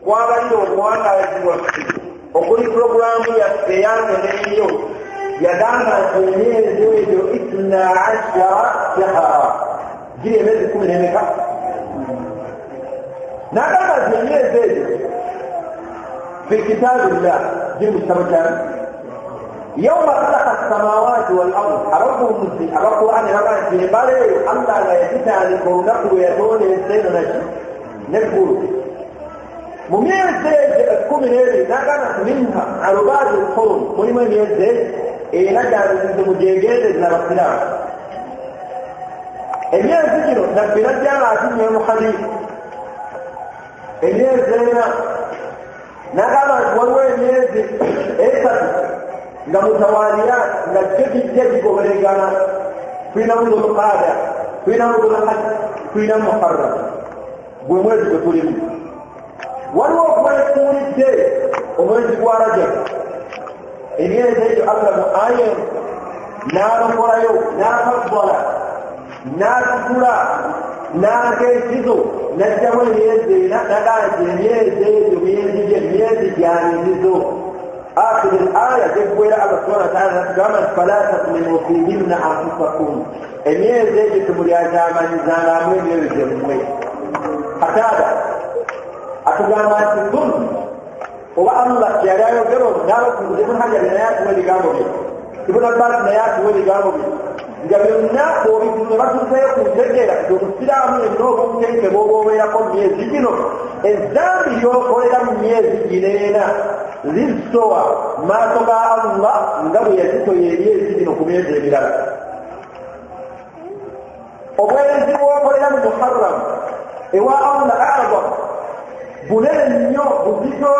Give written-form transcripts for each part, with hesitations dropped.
Kwabalira obuwangaazi bwaffe okuli puroguramu yaffe yange neeyo yagamba nti emyezi egyo 12 shahara giri emyezi 10 n'emeka n'agamba nti emyezi egyo fi kitaabillah giri mu kitabo kyamu yauma khalaqa samawati wal ard abavumbuzi abakurani bagamba nti embala eyo Allah nga yagitandika olunaku lwe yatonda ensi eno naki neggulu mu myezi egyo 12 n'agamba nti minha arubaatu lhurum mulimu emyezi era gyamizizo mugyegendereza abasiraamu emyezi gino nabbi najja nga atunywe mu hadiisi emyezi 4 n'agamba nti waliwo emyezi 3 nga mutawaliya nga gyo gijja gigoberegana tulinamu Dhulqaada tulinamu Dhulhajja tulinamu Muharram gwe mwezi gwe tulimu waliwo okwefuulidde omwezi gwa Rajab emyezi egyo Allah mu aya n'alokolayo n'akabbala n'asitula n'aga enkizo n'ajjamu emyezi 4 n'agamba nti emyezi egyo myezi gya mizizo akhiri aya gyeggwera Allah subhanahu wa ta'ala natugamba nti fala tazlimu fihinna anfusakum emyezi egyo temulyazamanyizangamu emyoyo gyammwe Kataada atugamba nti dhulmu oba Allah yali ayogera ono n'abakunguzi Ibn Hajar naye atuwa ebigambo bye Ibn Abbas naye atuwa ebigambo bye nga byonna bw'obitume batuseeyo ku ntegeera nti omusiraamu yenna obunkenke bw'oba obeerako mu myezi gino ezambi ly'okolera mu myezi gino 4 zizitowa maaso ga Allah nga bwe yazitoya emyezi gino ku myezi emirala obwenzi bw'okolera mu Muharram ewa Allah a'zam bunene nnyo buzito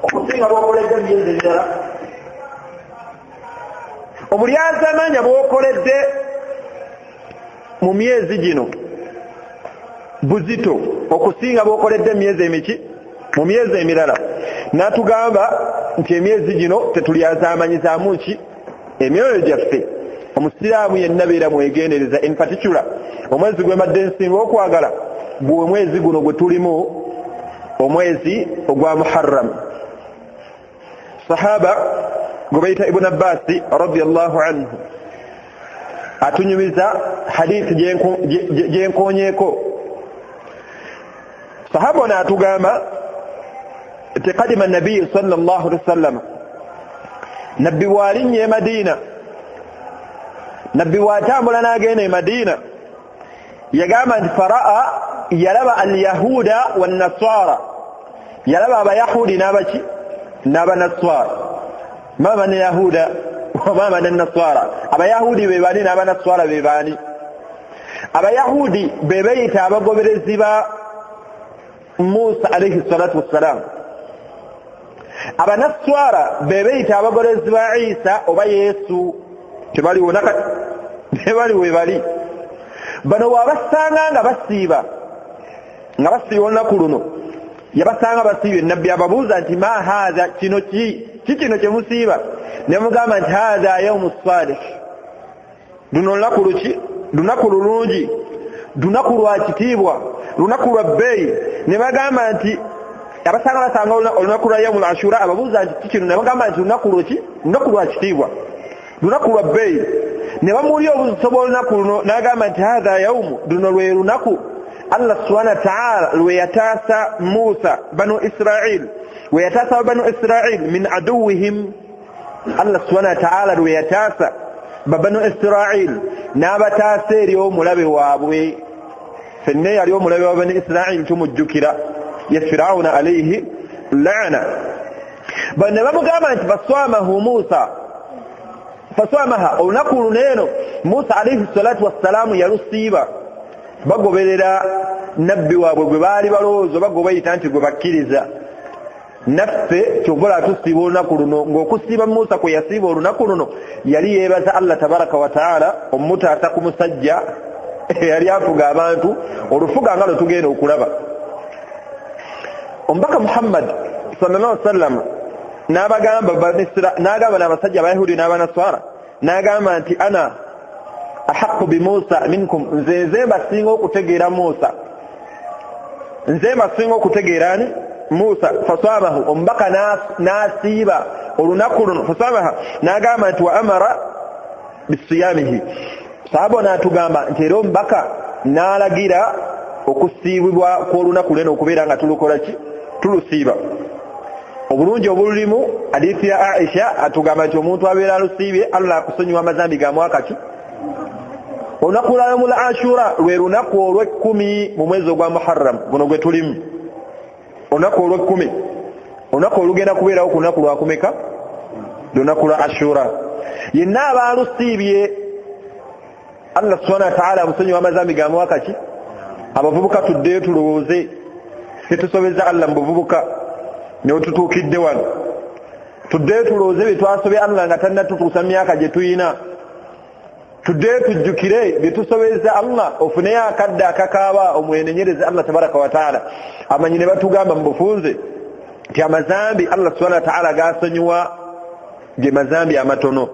okusinga bw'okoledde mu myezi emirala obulyazamanya bw'okoledde mu myezi gino buzito okusinga bw'okoledde mu myezi emiki mu myezi emirala n'atugamba nti emyezi gino tetulyazamanyizaamu ki emyoyo gyaffe omusiraamu yenna beera mwegendereza in particular omwezi gwe mbadde nsinga okwagala gwe mwezi guno gwe tulimu omwezi ogwa Muharram sahaba gwe bayita Ibn Abbas radiyallahu anhu atunyumiza hadithi gyenkonyeeko sahaba ono atugamba nti kadima nabiyi sallallahu alaihi wasallam nabbi bw'alinnya e Madiina nabbi bw'atambula n'agenda e Madiina yagamba nti faraa yalaba alyahuda wannaswara yalaba abayahudi n'abaki n'abanaswara mama ne yahuda mama ne naswara abayahudi be bani n'abanaswara be bani abayahudi be bayita abagoberezi ba Musa alayhi salatu wassalam abanaswara be bayita abagoberezi ba Isa oba Yesu tebaliwo nakati tebaliwo bali bano wabasanga nga basiiba olunaku luno yabasanga basiibye nabbi ababuuza nti ma haadha kino ki kino kye musiiba ne mugamba nti haadha yaumu salih luno lunaku luki lunaku lulungi lunaku lwa kitiibwa lunaku lwa bbeeyi ne bagamba nti abasanga basanga olunaku lwa yaumul ashura ababuuza nti kino ne bagamba nti lunaku luki lunaku lwa kitiibwa lunaku lwa bbeeyi ne bamuwulira obuzito bw'olunaku luno n'agamba nti haadha yaumu luno lwe lunaku Allah subhanahu wa ta'ala lwe yataasa Musa banu Israil lwe yataasa banu Israil min aduwihim Allah subhanahu wa ta'ala lwe yataasa banu Israil n'abataasa eri omulabe waabwe fenna yali omulabe wa banu Israil tumujjukira ye Firawuna alayhi la'na bano ne bamugamba nti faswamahu Musa faswamaha olunaku luno eno Musa alayhi salatu wassalamu yalusiiba bagoberera nabbi waabwe gwe baali balowooza oba gwe bayita nti gwe bakkiriza naffe kyovola tusiiba olunaku luno ng'okusiiba Musa kwe yasiiba olunaku luno yali yeebaza Allah tabaraka wa taala omutaasa ku musajja eyali afuga abantu olufuga nga lwe tugenda okulaba omubaka Muhammad sallallahu alaihi wasallam n'abagamba n'agamba n'abasajja abayahudi n'abanaswara n'agamba nti ana ahaqqu bi Musa minkum nze nze mbasinga okutegeera Musa nze mbasinga okutegeera ani Musa fasamahu, omubaka n'asiiba olunaku luno fasamaha, n'agamba nti wa amara bisiyamihi. Sahaba n'atugamba nti era omubaka n'alagira okusiibibwa kw'olunaku lweno okubeera nga tulukola ki? Tulusiiba. Obulungi obululimu hadithi ya Aisha atugamba nti omuntu abeera alusiibye Allah akusonyiwa amazambi ga mwaka ki? Olunaku lwa Yawmul Ashura lwe lunaku olw'ekkumi mu mwezi ogwa Muharram guno gwe tulimu, olunaku olw'ekkumi, olunaku olugenda kubeerawo ku lunaku lwakumeka? Lunaku lwa Ashura. Yenna aba alusiibye Allah subhanahu wa ta'ala amusonyiwa amazambi ga mwaka ki? Abavubuka tuddeyo tulowooze, tetusobeza Allah mu buvubuka newetutuukidde wano, tuddeyo tulowooze bye twasobye Allah nga tannatutuusa myaka gye tuyina, tuddeyo tujjukire bye tusobeza Allah, ofuneyo akadde akakaaba omwenenyereze Allah tabaraka wa taala. Amanyi ne batugamba mu bufunze nti amazambi Allah subhanahu wa taala gasonyiwa ge mazambi amatono,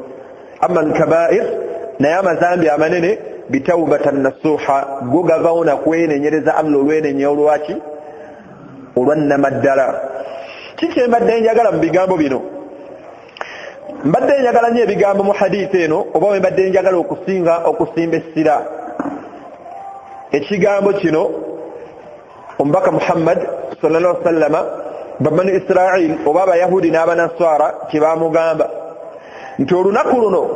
amma alkabair, naye amazambi amanene bitawbatan nasuha, go gavawo na kwenenyereza Allah olwenenya olwaki? Olwannamaddala. Kiki mbadde njagala mu bigambo bino? Mbadde njagala nnyo ebigambo mu hadithi eno, oba we mbadde njagala okusinga okusimba essira ekigambo kino omubaka Muhammad sallallahu alaihi wasallama babanu Israil oba abayahudi n'abanaswara kye bamugamba nti olunaku luno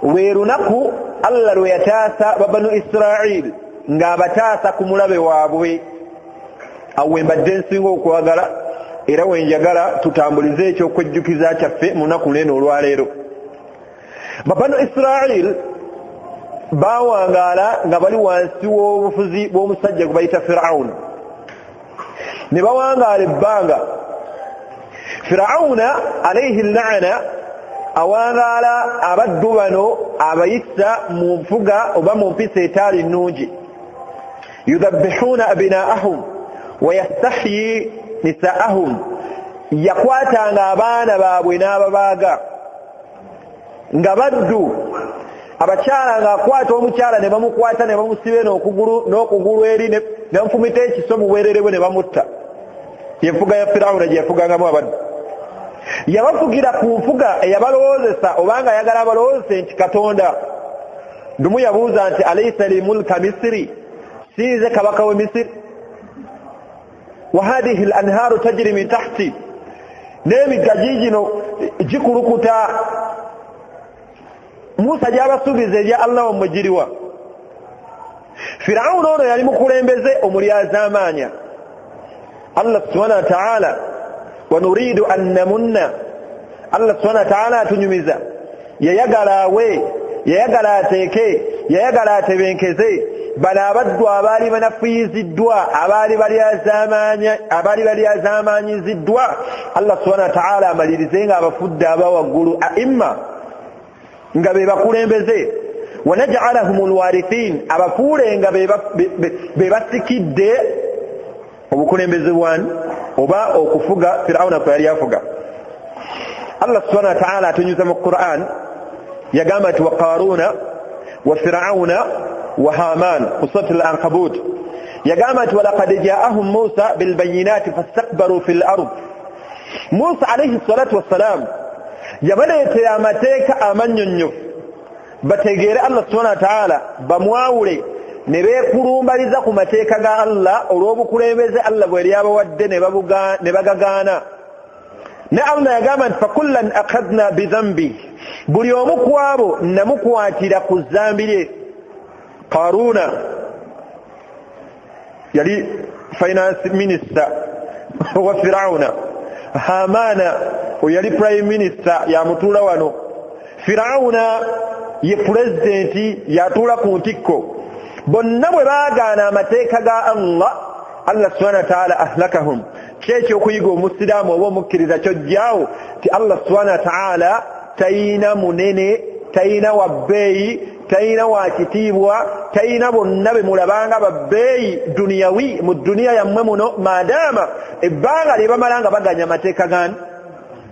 lwe lunaku Allah lwe yataasa babanu Israil ng'abataasa ku mulabe waabwe. Awo we mbadde nsinga okwagala era we njagala tutambulize ekyokwejjukiza kyaffe mu lunaku lweno olwaleero. Babanu Israil bawangaala nga bali wansi w'obufuzi bw'omusajja gwe bayita Firawuna, ne bawangaala ebbanga. Firawuna alaihi laana awangaala abaddu bano abayisa mu nfuga oba mu mpisa etaali nnungi. Yudhabbihuna abinaahum wa yastahyi nisaahum, yakwatanga abaana baabwe n'ababaaga nga baddu. Abakyala ng'akwata omukyala ne bamukwata ne bamusiba n'okugulu eri ne bamufumita ekiso mu bwerere bwe ne bamutta. Yenfuga ya Firawuna gye yafugangamu abaddu. Yabafugira ku nfuga eyabalowoozesa obanga ayagala abalowoozese nti Katonda. Lumu yabuuza nti alaysa li mulka Misiri, sinze kabaka w'e Misiri? Wa hadhihi al-anharu tajri min tahti, n'emigga giigino gikulukuta. Musa gy'abasuubiza ebya Allah wammwe giriwa? Firawuna ono yali mukulembeze omulyazaamaanya. Allah subhanahu wa ta'ala wa nuridu an namunna, Allah subhanahu wa ta'ala atunyumiza, yayagala awe, yayagala ateeke, yayagala atebenkeze bano abaddu abaali banafuyiziddwa, abaali balyazaamaanyiziddwa. Allah subhanahu wa ta'ala amalirize nga abafudde aba waggulu aimma, nga be bakulembeze. Wanajalahum alwarithin, abafuule nga be basikidde obukulembeze bwani oba okufuga Firawuna kwe yali afuga. Allah subhanahu wa ta'ala atunyuza mu Qur'an, yagamba nti wa Qaruna wa Firawuna wa Haman mu Surat al-Ankabut, yagamba nti walaqad jaahum Musa bilbayinati fastakbaru fil ard. Musa alayhi salatu wassalam yabaleetera amateeka amannyonnyofu bategeere Allah subhanahu wa ta'ala, bamwawule ne beekulumbaliza ku mateeka ga Allah olw'obukulembeze Allah bwe yali abawadde ne bagagaana. Ne Allah yagamba nti fakullan akhadna bidhambi, buli omu ku abo namukwatira ku zambi lye. Qaruna yali finance minister wa Firawuna, Hamana oyo yali prime minister yamutuula wano, Firawuna ye pulezidenti yatuula ku ntikko. Bonna bwe baagaana amateeka ga Allah, Allah subhanahu wa ta'ala ahlakahum. Kyekyokuyiga omusiraamu oba omukkiriza kyojjaawo nti Allah subhanahu wa ta'ala tayina munene, tayina wa bbeeyi, tayina wa kitiibwa, tayina bonna be mulabanga babbeeyi duniyawi mu duniya yammwe muno, maadaama ebbanga lye bamala nga baganya amateeka gani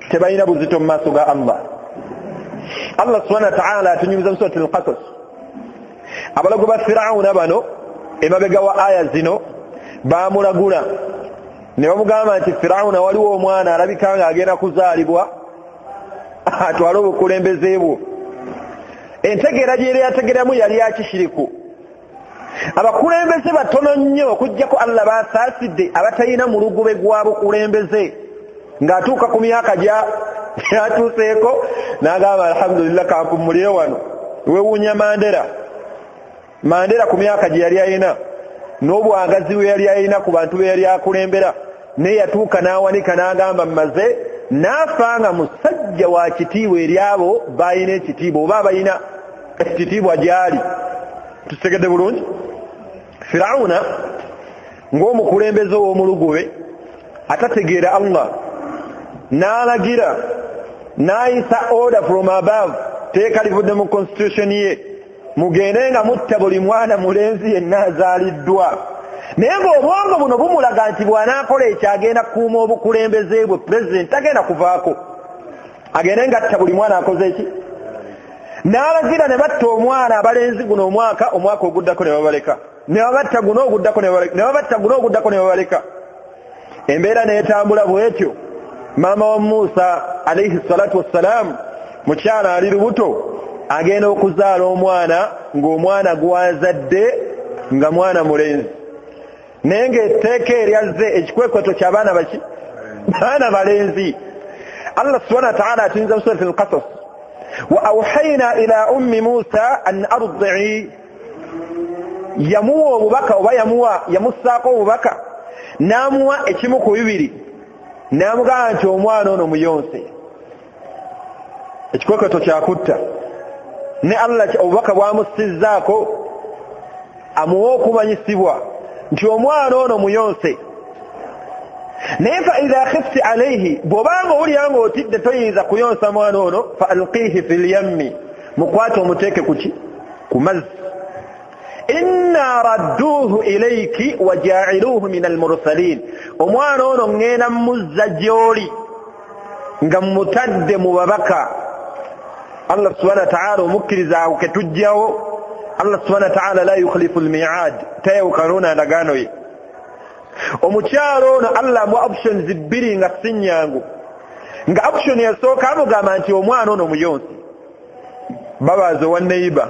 tebalina buzito mu maaso ga Allah. Allah subhanahu wa ta'ala atunyumiza mu Surat al-Qasas abalago ba Firawuna bano emabega wa aya zino bamulagula Ne bamugamba nti Firawuna waliwo omwana alabika nga agenda kuzaalibwa atwale obukulembeze bwo. Entegeera gyeri yategeeramu yali ya kishiriku. Abakulembeze batono nnyo okuggyako Allah baasaasidde abatalina mulugube gwa bukulembeze, ng'atuuka ku myaka gyatuuseeko n'agamba alhamdulillah kankummulire wano. Weewuunya Mandela. Mandela ku myaka gye yali alina n'obwagazi bwe yali alina ku bantu be yali akulembera, naye yatuuka n'awanika n'agamba mmaze, n'afa nga musajja wa kitiibwa eri abo balina ekitiibwa oba abalina ekitiibwa gy'ali. Tutegedde bulungi? Firawuna ng'omukulembeze ow'omulugube atategeera Allah, n'alagira n'ayisa order from above, teeka livudde mu constitution ye, mugende nga mutta buli mwana mulenzi yenna azaaliddwa. Naye ng'obwongo buno bumulaga nti bw'anaakola ekyo agenda kukuuma obukulembeze bwe, pulezidenti tagenda kuvaako, agende nga atta buli mwana akoze eki. N'alagira ne batta omwana abalenzi guno omwaka, omwaka oguddako ne babaleka, ne babatta guno oguddako ne babaleka, ne babatta guno oguddako ne babaleka. Embeera n'etambula bw'etyo. Maama wa Musa alayhi salatu wassalam, mukyala ali lubuto, agenda okuzaala omwana ng'omwana gw'azadde nga mwana mulenzi, naye ng'etteeka eryazze ekikwekweto ky'abaana baki? Baana balenzi. Allah subhanahu wa ta'ala atuyinza mu surati al-Qasas, wa awhayna ila ummi Musa an ardi'i, yamuwa obubaka oba yamussaako obubaka n'amuwa ekimu ku bibiri, n'amugamba nti omwana ono muyonse. Ekikwekweto kyakutta, ne Allah obubaka bwamussizzaako amuwa okumanyisibwa nti omwana ono muyonse. Naye fa idha khifti alayhi, bw'obanga owulira ng'otidde toyinza kuyonsa mwana ono, fa alqihi fil yammi, mukwate omuteeke kuki? Ku mazzi. Inna radduuhu ilayki wa jaa'iluuhu min almursalin, omwana ono ŋŋenda muzza gy'oli nga mutadde mu babaka. Allah subhanahu wa ta'ala omukkiriza awo ketujjawo. Allah subhanahu wa ta'ala la yukhlifu almi'ad, tayawukana ndagaano ye. Omukyalo ono Allah amuwa options bbiri nga si nnyangu. Nga option yasooka amugamba nti omwana ono muyonsi, babaaze owa neighbor,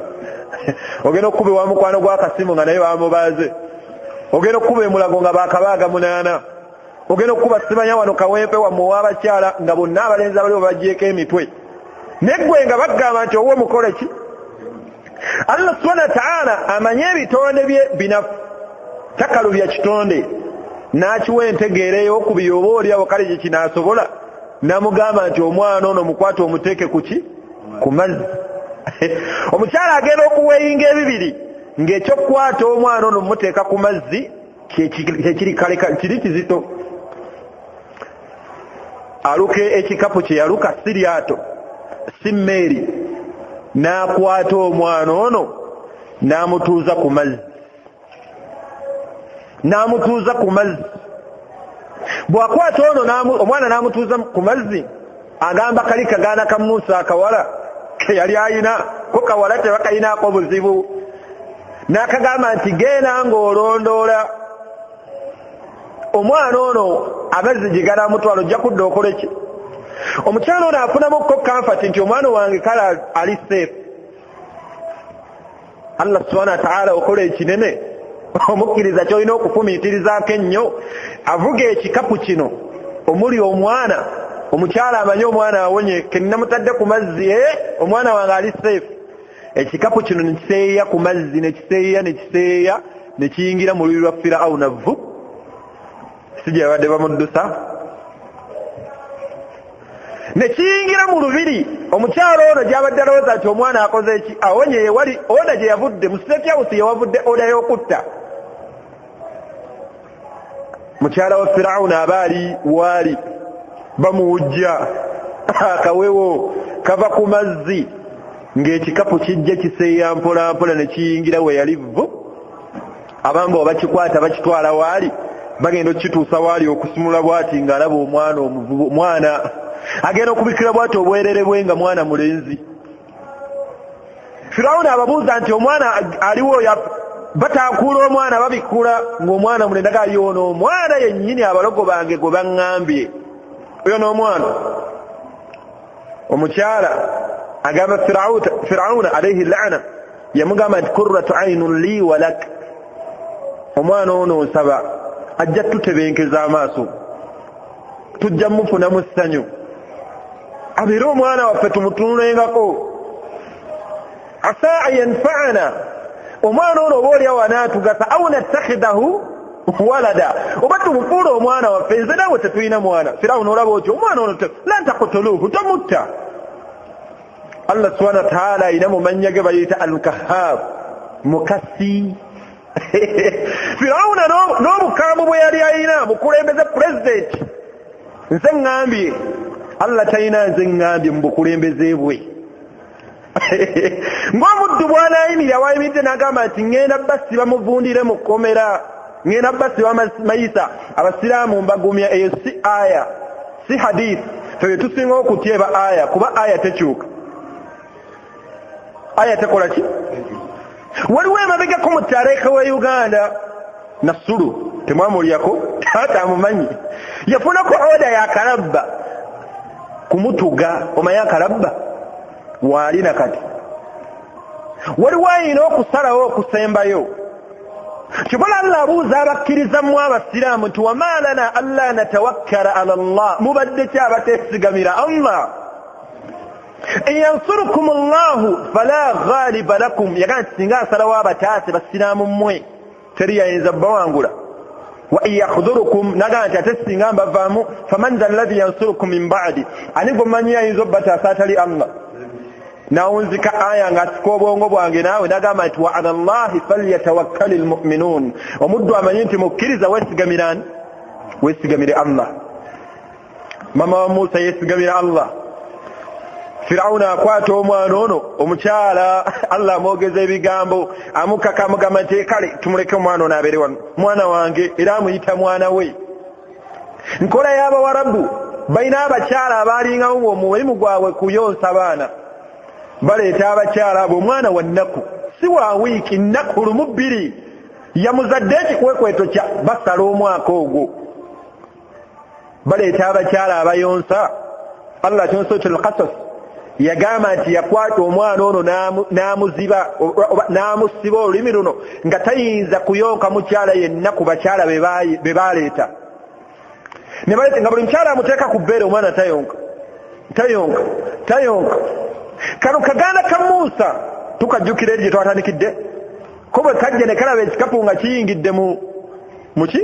ogenda okukuba ewa mukwano gw'akasimu nga naye bamubaaze, ogenda okukuba emulago nga baakabaaga 8, ogenda okukuba simanya wano kawempe wammwe ow'abakyala nga bonna abalenzi abaliwo bagyeko emitwe, neggwe nga bagamba nti owo mukole ki? Allah subhanahu wa ta'ala amanye ebitonde bye binafu, takalubya kitonde, n'akiwa entegeera ey'okubiri oba oli awo kale gye kinaasobola, n'amugamba nti omwana ono mukwate omuteeke ku ki? Ku mazzi. Omukyala agenda okuweeyinga ebibiri ng'ekyokukwata omwana ono mumuteeka ku mazzi kyekiri kiri kizito. Aluka ekikapu kye yaluka si lyato si mmeeri, n'akwata omwana ono n'amutuuza ku mazzi, n'amutuuza ku mazzi. Bw'akwata ono omwana n'amutuuza ku mazzi, agamba kali kagaana ka Musa akawala ke yali ayina, ko kawala tebakayinaako buzibu, n'akagamba nti genda ng'olondoola omwana ono amazzi gye ganaamutwala, ojja kudda okole ki? Omukyala ono afunamukko comfort nti omwana wange kale ali safe. Allah subhanahu wa ta'ala okola ekinene, omukkiriza ky'olina okufumiitirizaako ennyo. Avuga ekikapu kino omuli omwana, omukyala amanye omwana awonye, kennamutadde ku mazzi, omwana wange ali safe. Ekikapu kino ne kiseeyeeya ku mazzi, ne kiseeyeeya ne kiseeyeeya ne kiyingira mu lubiri lwa Firawuna vvu, si gye babadde bamuddusa, ne kiyingira mu lubiri. Omukyala ono gy'abadde alowooza nti omwana akoze eki, awonye, yewali oda gye yavudde mu state house, yewavudde oda y'okutta. Mukyala wa Firawuna aba ali waali bamuwujja akawewo kava ku mazzi, ng'ekikapu kijja kiseeya mpola mpola ne kiyingira we yali vvu. Abamba bakikwata bakitwala waali, bagenda okukituusa waali okusumula bw'ati ng'alaba omwana omuvubu, mwana agenda okubikkira bw'ati obwerere bwe nga mwana mulenzi. Firawuna ababuuza nti omwana aliwo? Batakuula omwana babikula ng'omwana munendaga yono omwana yennyini abalogo bange gwe baŋŋambye oyo n'omwana. Omukyala agamba Firawuna alayhi la'ana yamugamba nti kurratu aynun li walak, omwana ono nsaba ajja tutebenkeza amaaso, tujja mufunamu ssanyu, abeere omwana waffe tumutunulengako. Asa an yanfa'ana, omwana ono oba oliawo anaatugasa, au nattakhidahu walada, oba tumufuule omwana waffe, nze naawe tetulina mwana. Firawuna olaba otyo omwana ono la taqtuluhu, tomutta. Allah subhanahu wa ta'ala ayina mu mannya ge bayita Al-Kahhab, mukasi. Firawuna n'obukambwe bwe yali ayina mukulembeze pulezidenti, nze ŋŋambye Allah talina nze ŋŋambye mu bukulembeze bwe. Ng'omuddu bw'anaayimirira wayimiridde n'agamba nti ŋŋenda basiba muvundire mu kkomera, ŋŋenda basiba mayisa, abasiraamu mbagumya. Eyo si aya, si hadith. Ffe tusinga okutyeba aya, kuba aya tekyuka, aya tekola ki. Waliwo emabegako mu tareeka wa Uganda Nasulu, temwamulyako, taata amumanyi, yafunako oda ya kalabba kumutuga. Omanyi akalabba waali na kati waliwo ayina okusalawo okusembayo. Kikola Allah abuuza abakkiriza mmwe abasiraamu nti wama lana alla natawakkala ala Allah, mubadde ki abateesigamira Allah? In yansurukum Allahu fala ghaliba lakum, yagamba nti singa asalawo abataase basiraamu mmwe teri yayinza bbawangula. Wa in yakhdhurukum, nagamba nti ate singa mbavaamu, faman dha alladhi yansurukum min ba'di, ani gwe mmanyi ayinza obbataasa atali Allah? Nawunzika aya ng'asika obwongo bwange naawe nagamba nti wa ala Allahi falyatawakkali lmuminun, omuddu amanyi nti mukkiriza weesigamirani, weesigamire Allah. Mama wa Musa yeesigamira Allah. Firawuna akwata omwana ono omukyala, Allah amwogeza ebigambo, amukaka amugamba nti kale tumuleke omwana ono abeere wano, mwana wange, era amuyita mwana we. Nkola y'Abawarabu balina abakyala abaalingawo ng'omulimu gwabwe kuyonsa baana, baleeta abakyala abo, omwana wa nnaku si wa wiiki, nnaku lumu bbiri, yamuzadde ekikwekweto kya basala omwaka ogwo, baleeta abakyala abayonsa. Allah kyonsa Al-Qasas yagamba nti yakwata omwana ono n'amuziba n'amusiba olulimi luno nga tayinza kuyonka mukyala yenna ku bakyala be baleeta. Ne baleeta nga buli mukyala amuteeka ku bbeere, omwana tayonka tayonka tayonka. Kano kaganda ka Musa tukajjukira eri gye twatandikidde ko bwe kajja ne kalaba ekikapu nga kiyingidde muki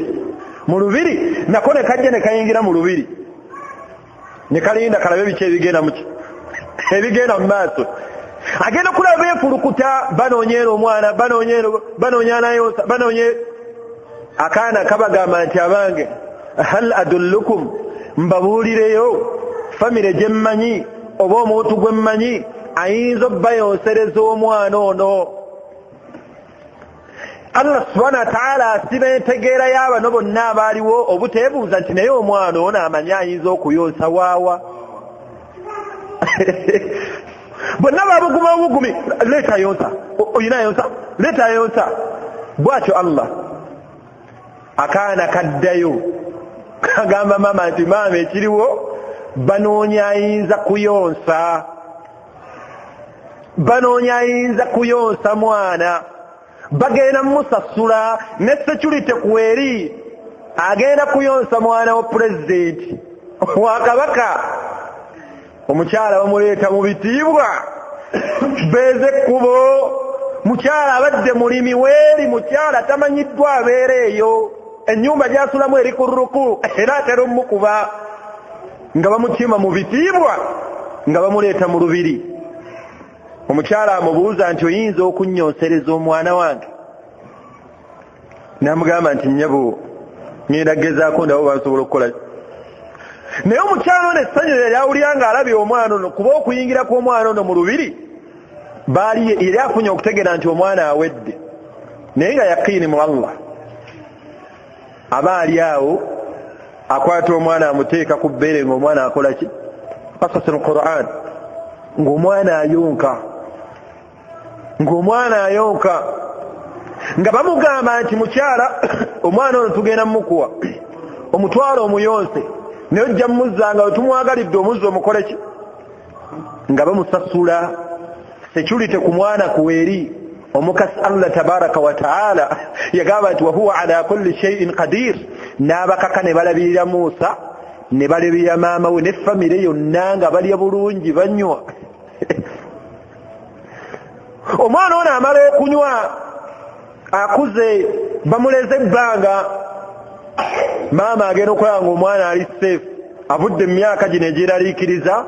mu lubiri, nako ne kajja ne kayingira mu lubiri ne kalinda kalabe biki ebigenda muki ebigenda mu maaso. Agenda okulaba beefulukuta, banoonyeera omwana, banoonya anayonsa, banoonye akaana. Kabagamba nti abange, hal adullukum, mbabuulireyo famire gye mmanyi oba omuntu gwe mmanyi ayinza obbayonsereza omwana ono. Allah subhanahu wa ta'ala asiba entegeera y'abano bonna abaaliwo obuteebuuza nti naye omwana ono amanyi ayinza okuyonsa waawa. Bonna babuguma obugumi, leeta yonsa, oyina yonsa, leeta yonsa. Bw'atyo Allah akaana kaddayo kagamba maama nti maama ekiriwo banoonya ayinza kuyonsa, banoonya ayinza kuyonsa mwana, bagenda musasula ne security kweri, agenda kuyonsa mwana wa pulezidenti wa kabaka. Omukyala bamuleeta mu bitiibwa, beeze ekkubo, mukyala abadde mulimi weeri, mukyala tamanyiddwa abeera eyo, ennyumba gy'asulamu eri ku ruku, era atera omukuba, nga bamutima mu bitiibwa nga bamuleeta mu lubiri. Omukyala amubuuza nti oyinza okunnyonsereza omwana wange? N'amugamba nti nnyabo ngenda gezaako ndaba bansobola okukola. Naye omukyala ono essanyu yali awulira ng'alabye omwana ono, kuba okuyingira kw'omwana ono mu lubiri baali yali afunye okutegeera nti omwana awedde, naye nga yakiini mu Allah. Aba ali awo akwata omwana amuteeka ku bbeere ng'omwana akola ki? Qasas al-Qur'an, ng'omwana ayonka, ng'omwana ayonka. Nga bamugamba nti mukyala, omwana ono tugenda mumukuwa, omutwalo omuyonse, naye ojja mumuzzanga we tumwagalidde omuzza omukole ki? Nga bamusasula security ku mwana kuweeri. Omukasi Allah tabaraka wa taala yagamba nti wahuwa ala kulli shay'in qadir, n'abakaka ne balabirira Musa ne balabirira maama we ne famire yonna nga balya bulungi banywa. Omwana ono amala okunywa akuze, bamuleze ebbanga, maama agenda okulaba nga omwana ali safe, avudde mu myaka gino egyeraliikiriza,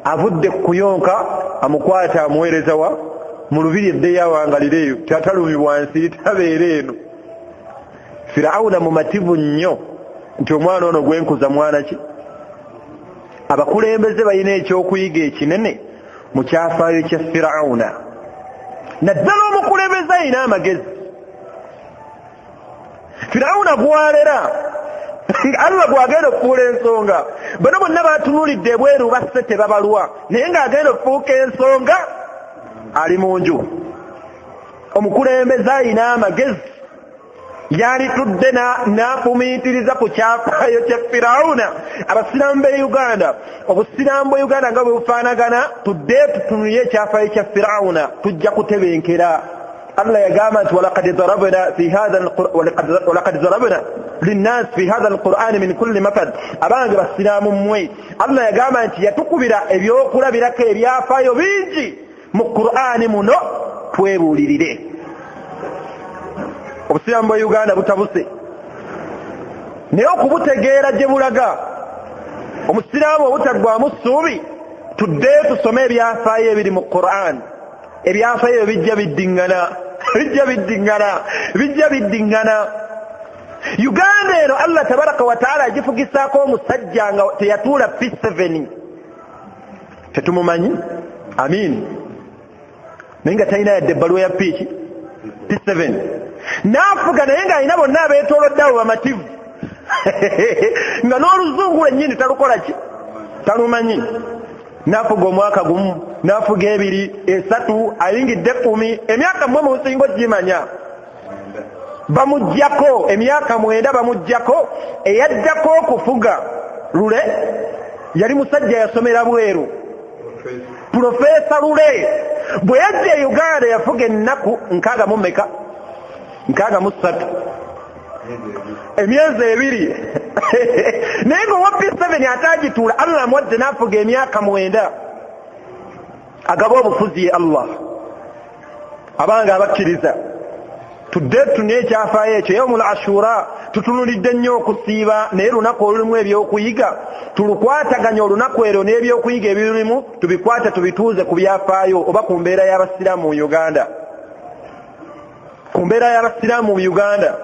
avudde kuyonka, amukwata amuweereza wa mu lubiri eddeyo awangalireeyo, tatalumibwa nsiri, tabeera eno. Firawuna mumativu nnyo nti omwana ono gwenkuza mwana ki. Abakulembeze balina ekyokuyiga ekinene mu kyafaayo kya Firawuna, naddala omukulembeze alina amagezi. Firawuna gwalera Allah gwagenda okufuula ensonga, bano bonna batunuulidde ebweru basse tebabalwa, naye ng'agenda okufuuka ensonga ali mu nju. Omukulembeze alina amagezi yalitudde n'afumiitiriza ku kyafaayo kya Firawuna. Abasiraamu b'e Uganda, obusiraamu bwe Uganda nga bwe bufaanagana, tudde tutunulire ekyafaayo kya Firawuna, tujja kutebenkera. Allah yagamba nti walaqad darabna fi hadha walaqad darabna linnas fi hadha alqur'ani min kulli mathal. Abange basiraamu mmwe, Allah yagamba nti yatukubira ebyokulabirako ebyafaayo bingi mu Qur'ani muno, twebuulirire. Obusiraamu bwa Uganda butabuse, naye okubutegeera gye bulaga, omusiraamu obutaggwamu ssuubi, tudde tusome ebyafaayo ebiri mu Qur'an. Ebyafaayo bijja biddiŋŋana, bijja biddiŋŋana, bijja biddiŋŋana. Uganda eno Allah tabaraka wa taala agifugisaako omusajja nga teyatuula P7, tetumumanyi, amin, naye nga talina yadde ebbaluwa ya P P7, n'afuga naye ng'alina bonna abeetoolodde abo bamativu, nga n'oluzungu lwennyini talukola ki, talumanyi. N'afuga omwaka gumu, n'afuga ebiri, esatu, ayingidde 10, emyaka mmwe munsinga ogimanya. Bamuggyako emyaka 9, bamuggyako. Eyaddako okufuga Lule yali musajja yasomera bweru, Pulofeesa Lule. Bwe yajja e Uganda yafuga ennaku 63, emyezi 2, naye nga owa P7 ataagituula Allah amuwadde n'afuga emyaka 9. Agaba obufuzi ye Allah. Abange abakkiriza, tudde tutunye ekyafaayo ekyo. Yaumul Ashura tutunulidde nnyo okusiiba, naye lunaku olulimu ebyokuyiga, tulukwataganya olunaku eryo n'ebyokuyiga ebirimu, tubikwate tubituuze ku byafaayo oba ku mbeera y'abasiraamu mu Uganda. Ku mbeera y'abasiraamu mu Uganda,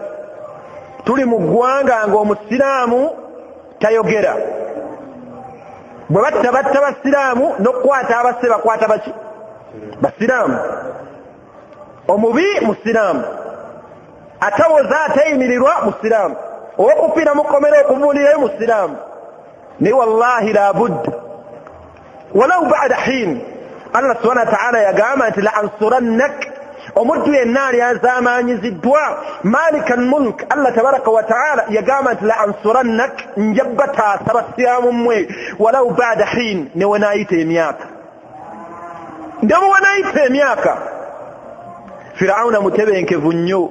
tuli mu ggwanga ng'omusiraamu tayogera. Bwe batta batta basiraamu, n'okukwata abasse bakwata baki? Basiraamu. Omubi musiraamu, atawoza ateyimirirwa musiraamu, ow'okufiira mu kkomera okuvundirayo musiraamu. Naye wallahi labudda walau bada hin, Allah subhana wa taala yagamba nti la ansurannak, omuddu yenna alyazaamaanyiziddwa. Malika almulk Allah tabaraka wa taala yagamba nti la ansurannak, nja bataasa basiraamu mmwe, walau bada hin, ne wenaayita emyaka, ne wenaayita emyaka. Firawuna mutebenkevu nnyo,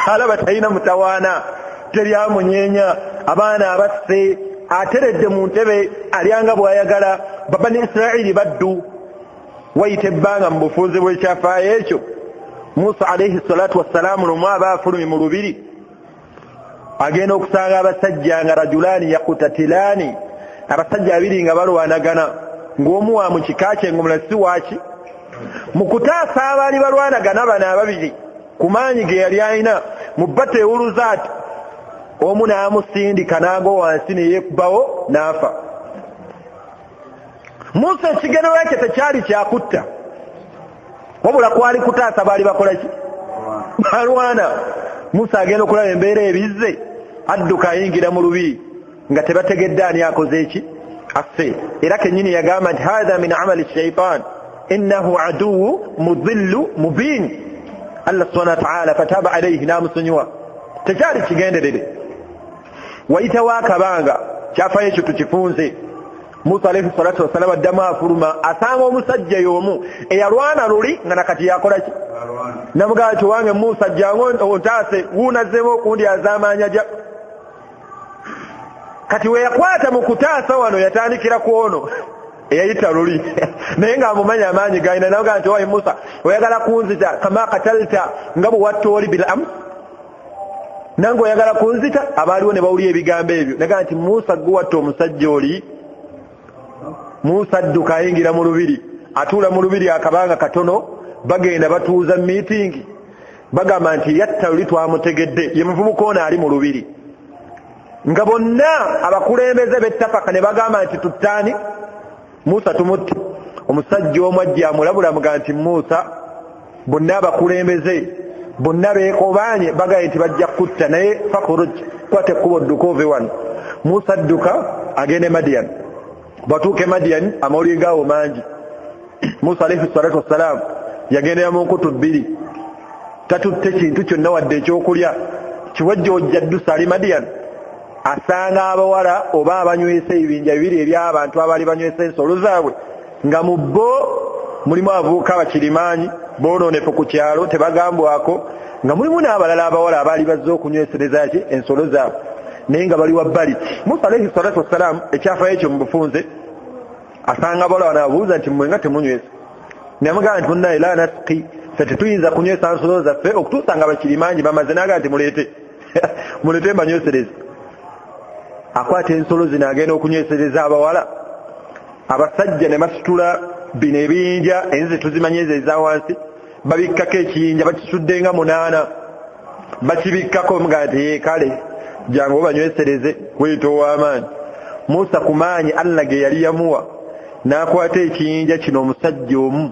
alaba talina mutawaana, teryamunyeenya, abaana abasse, ateredde mu ntebe, alyanga bw'ayagala. Babani Isirairi baddu. Wayita ebbanga mu bufuuzi bw'ekyafaayo ekyo, Musa alaihi salatu wassalaamu lumu aba afulumye mu lubiri, agenda okusanga abasajja nga rajulaani yakutatilaani, abasajja babiri nga balwanagana, ng'omu wa mu kika kye ng'omulala si waaki. Mu kutaasa abaali balwanagana bano ababiri ku maanyi ge yali alina, mu bba teewuluza ati, omu n'amusindika n'agwa wansi ne yeekubawo n'afa. Musa ekigendererwa kye tekyali kyakutta, wabula kwali kutaasa baali bakola ki? Balwana. Musa agenda okulaba embeera ebizze, adduka ayingira mu lubiri nga tebategedde ani akoze eki asse. Era kennyini yagamba nti hatha min amali shaitan innahu aduwu mudillu mubin. Allah subhanahu wa ta'ala fataba alayhi, n'amusonyiwa. Tekyali kigenderere. Wayitawo akabanga, kyafayo ekyo tukifunze. Musa alayhi salatu wassalam addamu afuluma, asanga omusajja y'omu eyalwana luli nga nakati yakola ki? Namugamba nti wange Musa jangu ontaase, wuunazzeemu okundyaza amaanya ja. Kati we yakwata mu kutaasa wano yatandikira ku ono eyayita luli naye ng'amumanya amaanyi galina. Namugamba nti owaye Musa, oyagala kunzita kama katalta, nga bwe watta oli bil ams, nange oyagala kunzita? Abaaliwo ne bawulira ebigambo ebyo. Nagamba nti Musa gwe watta omusajja oli. Musa adduka ayingira mu lubiri, atuula mu lubiri akabanga katono, bagenda batuuza miitingi, bagamba nti yatta luli twamutegedde, ye muvubuka ono ali mu lubiri. Nga bonna abakulembeze b'ettafaka ne bagamba nti tuttaani Musa tumutte. Omusajja omu ajja amulabula amugamba nti Musa, bonna abakulembeze bonna beekobaanye bagambye nti bajja kutta, naye fakhruj, kwata ekkubo dduka ove wano. Musa adduka agenda e Madian. Bw'atuuka e Madian amawulire gaawo mangi. Musa alayhi salatu wassalam yagendera mu nkutu bbiri, tatutte kintu kyonna wadde ekyokulya. Kiwajja ojja ddusa ali Madian, asanga abawala oba abanywesa ebibinja bibiri eby'abantu abaali banywesa ensolo zaabwe, nga mu bo mulimu abavubuka bakirimaanyi boonoonefu ku kyalo tebagambwako, nga mulimu n'abalala abawala abaali bazze okunywesereza ki ensolo zaabwe, naye nga bali wabbali. Musa alayhi salatu wassalam ekyafaayo ekyo mu bufunze asanga abawala bano ababuuza nti mmwe nga temunywesa. Namugamba nti munnaye la nasqi, ffe tetuyinza kunywesa nsolo zaffe okutuusa nga bakirimaanyi bamaze. N'agamba nti muleete muleete mbanywesereze. Akwata ensolo zino agenda okunywesereza abawala. Abasajja ne basitula bino ebiyinja, enzizi tuzimanyi ezo eza wansi, babikkako ekiyinja bakisudde nga 8, bakibikkako nga nti kale jangu obanywesereze weyita ow'amaanyi. Musa ku maanyi Allah ge yali yamuwa n'akwata ekiyinja kino omusajja omu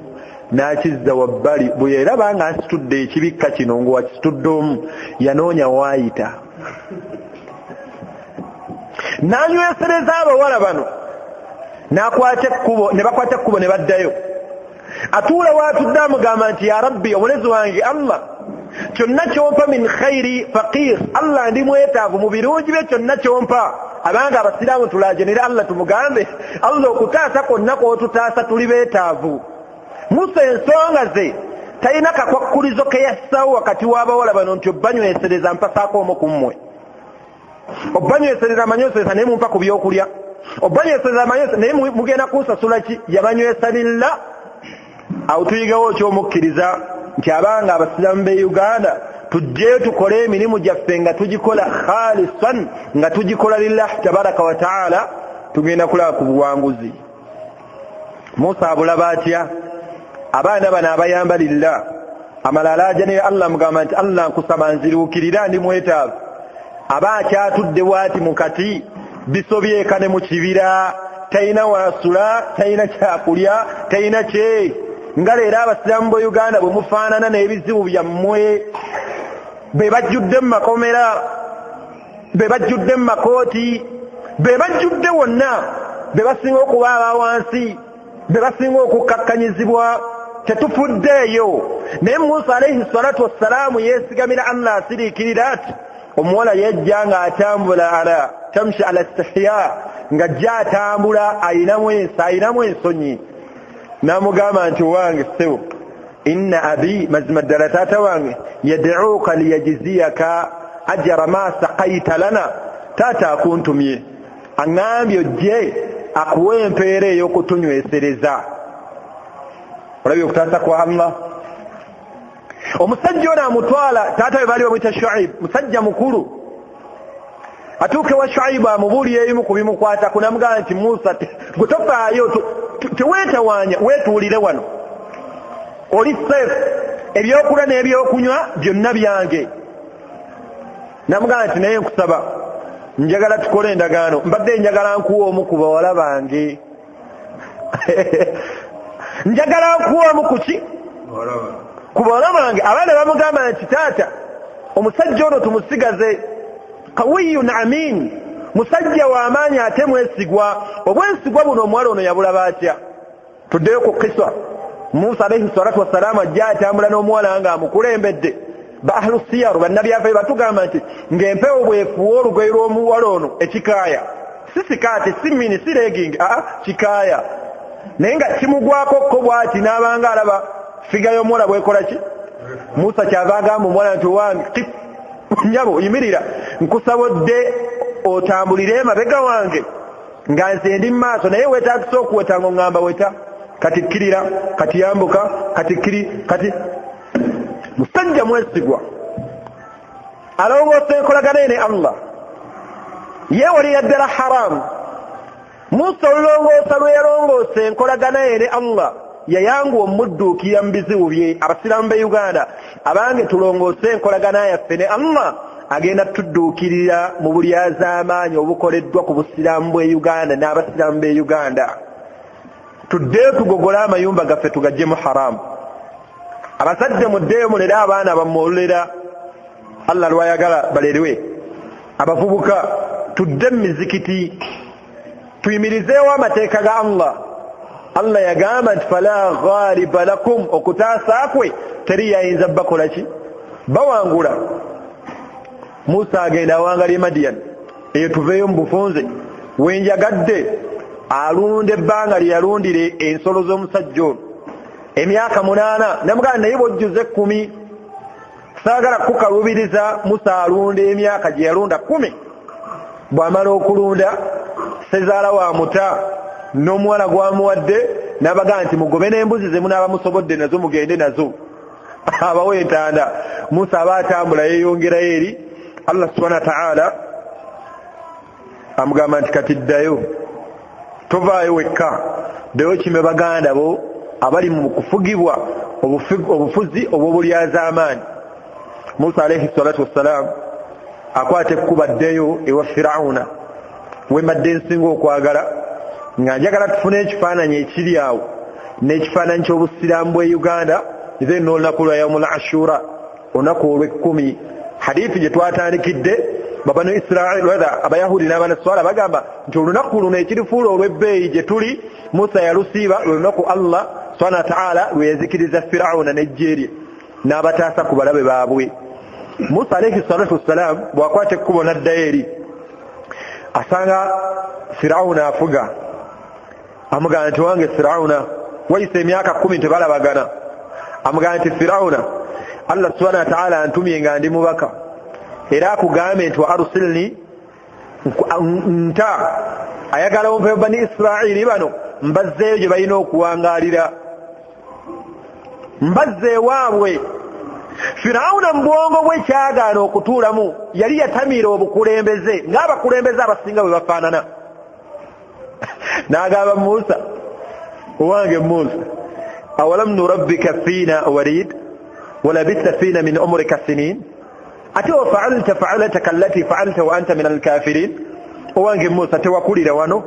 n'akizza wabbali. Bwe yeraba nga asitudde ekibikka kino ng'owakisitudde omu, yanoonya waayita n'anywesereza abawala bano, n'akwata ekkubo ne bakwata ekkubo ne baddayo. Atuula waatudde amugamba nti ya Rabbi, omulezi wange Allah, kyonna kyompa min khairi faqir, Allah ndi mwetaavu mu birungi bye kyonna kyompa. Abanga abasiraamu tulajanire Allah tumugambe Allah okutaasa kwonna kw'otutaasa tuli beetaavu. Musa ensonga ze talina kakwakkulizo ke yassawo wakati w'abawala bano nti obbanywesereza mpasaako omu ku mmwe, obbanywesereza amanywesereza naye mumpa ku byokulya, obbanywesereza amanywesereza naye mugenda kunsasula ki? Yabanywesa lillah. Awo tuyigawo ekyomukkiriza nti abanga abasiraamu b'e Uganda tujjeyo tukole emirimu gyaffe nga tugikola khalisan, nga tugikola lillah tabaraka wa taala, tugenda kulaba ku buwanguzi. Musa abulaba atya? Abaana bano abayamba lillah. Amala alaajanira Allah amugamba nti Allah nkusaba nziruukirira ndi mwetaavu. Aba akyatudde bw'ati mu kati bisobyeka ne mu kibira, talina wasula, talina kyakulya, talina kye. Nga leero abasiraamu b'e Uganda bwe mufaanana n'ebizibu byammwe, be bajjudde mu makomera, be bajjudde mu makooti, be bajjudde wonna, be basinga okuba aba wansi, be basinga okukkakkanyizibwa. Tetufuddeeyo. Naye Musa alayhi salatu wassalaamu yeesigamira Allah asiriikirira ati omuwala yajja ng'atambula ala tamshi ala istihya, ng'ajja atambula ayinamu ensonyi. N'amugamba nti wange ssebo, inna abi, mazima ddala taata wange, yad'uuka liyajziyaka ajra ma saqayta lana, taata akuntumye aŋŋambye ojje akuwe empeera ey'okutunywesereza. Olabye okutaasa kwa Allah. Omusajja ono amutwala, taata we baali bamuyita Shuaib, musajja mukulu. Atuuke wa Shuaibu amubuulira ebimu ku bimukwatako, n'amugamba nti Musa gwe tofaayo, teweetawaanya, weetuulire wano, oli safe, ebyokulya n'ebyokunywa byonna byange. N'amugamba nti naye nkusaba, njagala tukole endagaano, mbadde njagala nkuwa omu ku bawala bange. Njagala nkuwa omu ku ki? Ku bawala bange. Abaana bamugamba nti taata, omusajja ono tumusigaze, qawiyun amin, musajja w'amaanyi ate mwesigwa. Obwesigwa buno omuwala ono yabulaba atya? Tuddeyo ku kisa. Musa alaihi salatu wassalaamu ajja atambula n'omuwala nga amukulembedde. Ba ahlu siyaru bannabyafe batugamba nti ng'empewo bwefuwa olugoye lw'omuwala ono ekikaaya, si sikaati, si mini, si legging, aa kikaaya, naye nga kimugwako ko bwati n'abanga alaba figa y'omuwala bwekola ki. Musa kyava agamba omuwala nti owange nyabo yimirira, nkusabodde otambulire emabega wange nga nze ndi mumaaso, naye weetagisa okuweta ng'oŋŋamba weta, kati kkirira, kati yambuka, kati kkiri, kati. Musajja mwesigwa alongoosa enkolagana ye ne Allah, yeewalira ddala haramu. Musa olulongoosa lwe yalongoosa enkolagana ye ne Allah yayanguwa omudduukirira mu bizibu bye. Abasiraamu b'e Uganda abange, tulongoose enkolagana yaffe ne Allah, agenda tudduukirira mu bulyazaamaanyi obukoleddwa ku busiraamu bw'e Uganda n'abasiraamu b'e Uganda. Tuddeyo tugogole amayumba gaffe tugaggyemu haramu. Abazadde muddeyo mulere abaana bammwe olulera Allah lwayagala balerwe. Abavubuka tudde mu mizikiti tuyimirizeewo amateeka ga Allah. Allah yagamba nti fala ghaliba lakum, okutaasa kwe teri yayinza bakola ki, bawangula. Musa agenda awangala e Madian, eyo tuveeyo mu bufunze. Wenjagadde alunda ebbanga lye yalundire ensolo z'omusajja ono emyaka 8, namugamba naye bw'ojjuza 10 saagala kukalubiriza. Musa alunda emyaka gye yalunda 10. Bw'amala okulunda sezaala wa muta n'omuwala gwamuwadde n'abagamba nti mugobe n'embuzi ze munaaba musobodde nazo mugende nazo, abawe entanda. Musa aba atambula yeeyongerayo eri Allah subhanahu wa ta'ala, amugamba nti kati ddayo, tovaayo wekka, ddayo kime baganda bo abali mu kufugibwa obufuzi obw'obulyazaamaanyi. Musa alaihi salatu wassalaamu akwata ekkuba ddeyo ewa Firawuna wembadde nsinga okwagala, nga njagala tufune ekifaananyi ekiri awo n'ekifaananyi ky'obusiraamu bw'e Uganda, then n'olunaku lwa yaumul ashura, olunaku olw'ekkumi. Hadithi gye twatandikidde babanu Israili rather abayahudi n'abanaswala bagamba nti olunaku luno ekirifuula olw'ebbeeyi gye tuli Musa yalusiiba, lwe lunaku Allah subhanahu wa ta'ala lwe yazikiriza Firawuna n'eggye lye n'abataasa ku balabe baabwe. Musa alaihi salatu wassalaamu bw'akwata ekkubo n'addayo eri, asanga Firawuna afuga, amugamba nti wange Firawuna, wayise emyaka 10 tebalabagana. Amugamba nti Firawuna, Allah subhanahu wa ta'ala antumye nga ndi mubaka, era akugambe nti wa arsilni nta, ayagala onve bani Israili bano mbazzeeyo gye balina okuwangaalira, mbazze ewaabwe. Firawuna mu bwongo bwe kyagaana okutuulamu, yali yatamiira obukulembeze ng'abakulembeze abasinga bwe bafaanana. N'agamba Musa, owange Musa, awalam nurabbika fiina walid walabitha fiina min umrika sinin ate wa fa'alta fa'alataka allati fa'alta wa anta min alkafirin. Owange Musa, tewakulira wano?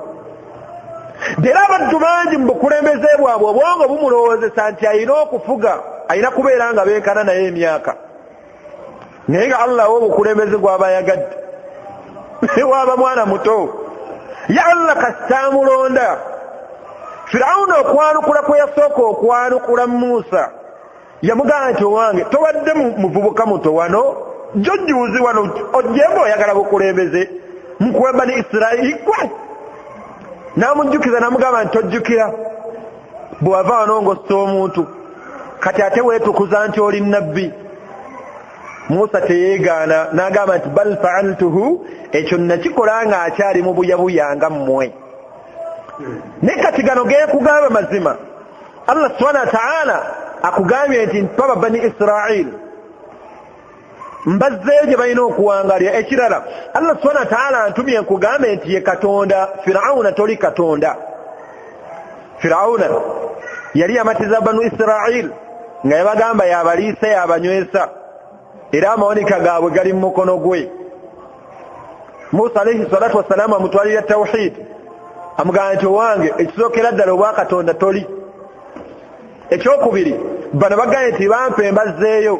Era abaddu bangi mu bukulembeze bwabwe obwongo bumulowoozesa nti alina okufuga, alina kubeera nga benkana naye emyaka, naye nga Allah obukulembeze gw'aba ayagadde waaba mwana muto, ya Allah kasita amulonda. Firawuna okwanukula kwe yasooka okwanukula Musa, yamugamba nti owange tobadde muvubuka muto wano, jjojjuuzi wano ojjemba oyagala bukulembeze mukuwa bani Israili gwe. N'amujjukiza n'amugamba nti tojjukira bw'ava wano ng'ossa omuntu, kati ate weetukuza nti oli nabbi. Musa teyeegaana n'agamba nti bal fa'altuhu, ekyo nakikola nga akyali mu buyabuya nga mmwe. Naye kati gano geekugamba mazima, Allah subhanahu wa ta'ala akugambye nti mpaba bani Israili mbazzeeyo gye balina okuwangalira. Ekirala, Allah subhanahu wa ta'ala antumye nkugambe nti ye Katonda, Firawuna toli Katonda. Firawuna yali yamatiza banu Israili nga yabagamba yabaliisa yabanywesa, era amawanika gaabwe gali mu mukono gwe. Musa alaihi salatu wassalaamu amutwalira tawhid, amugamba nti owange ekisookera ddala obwa Katonda toli. Ekyokubiri, bano bagambye nti bampe mbazzeeyo.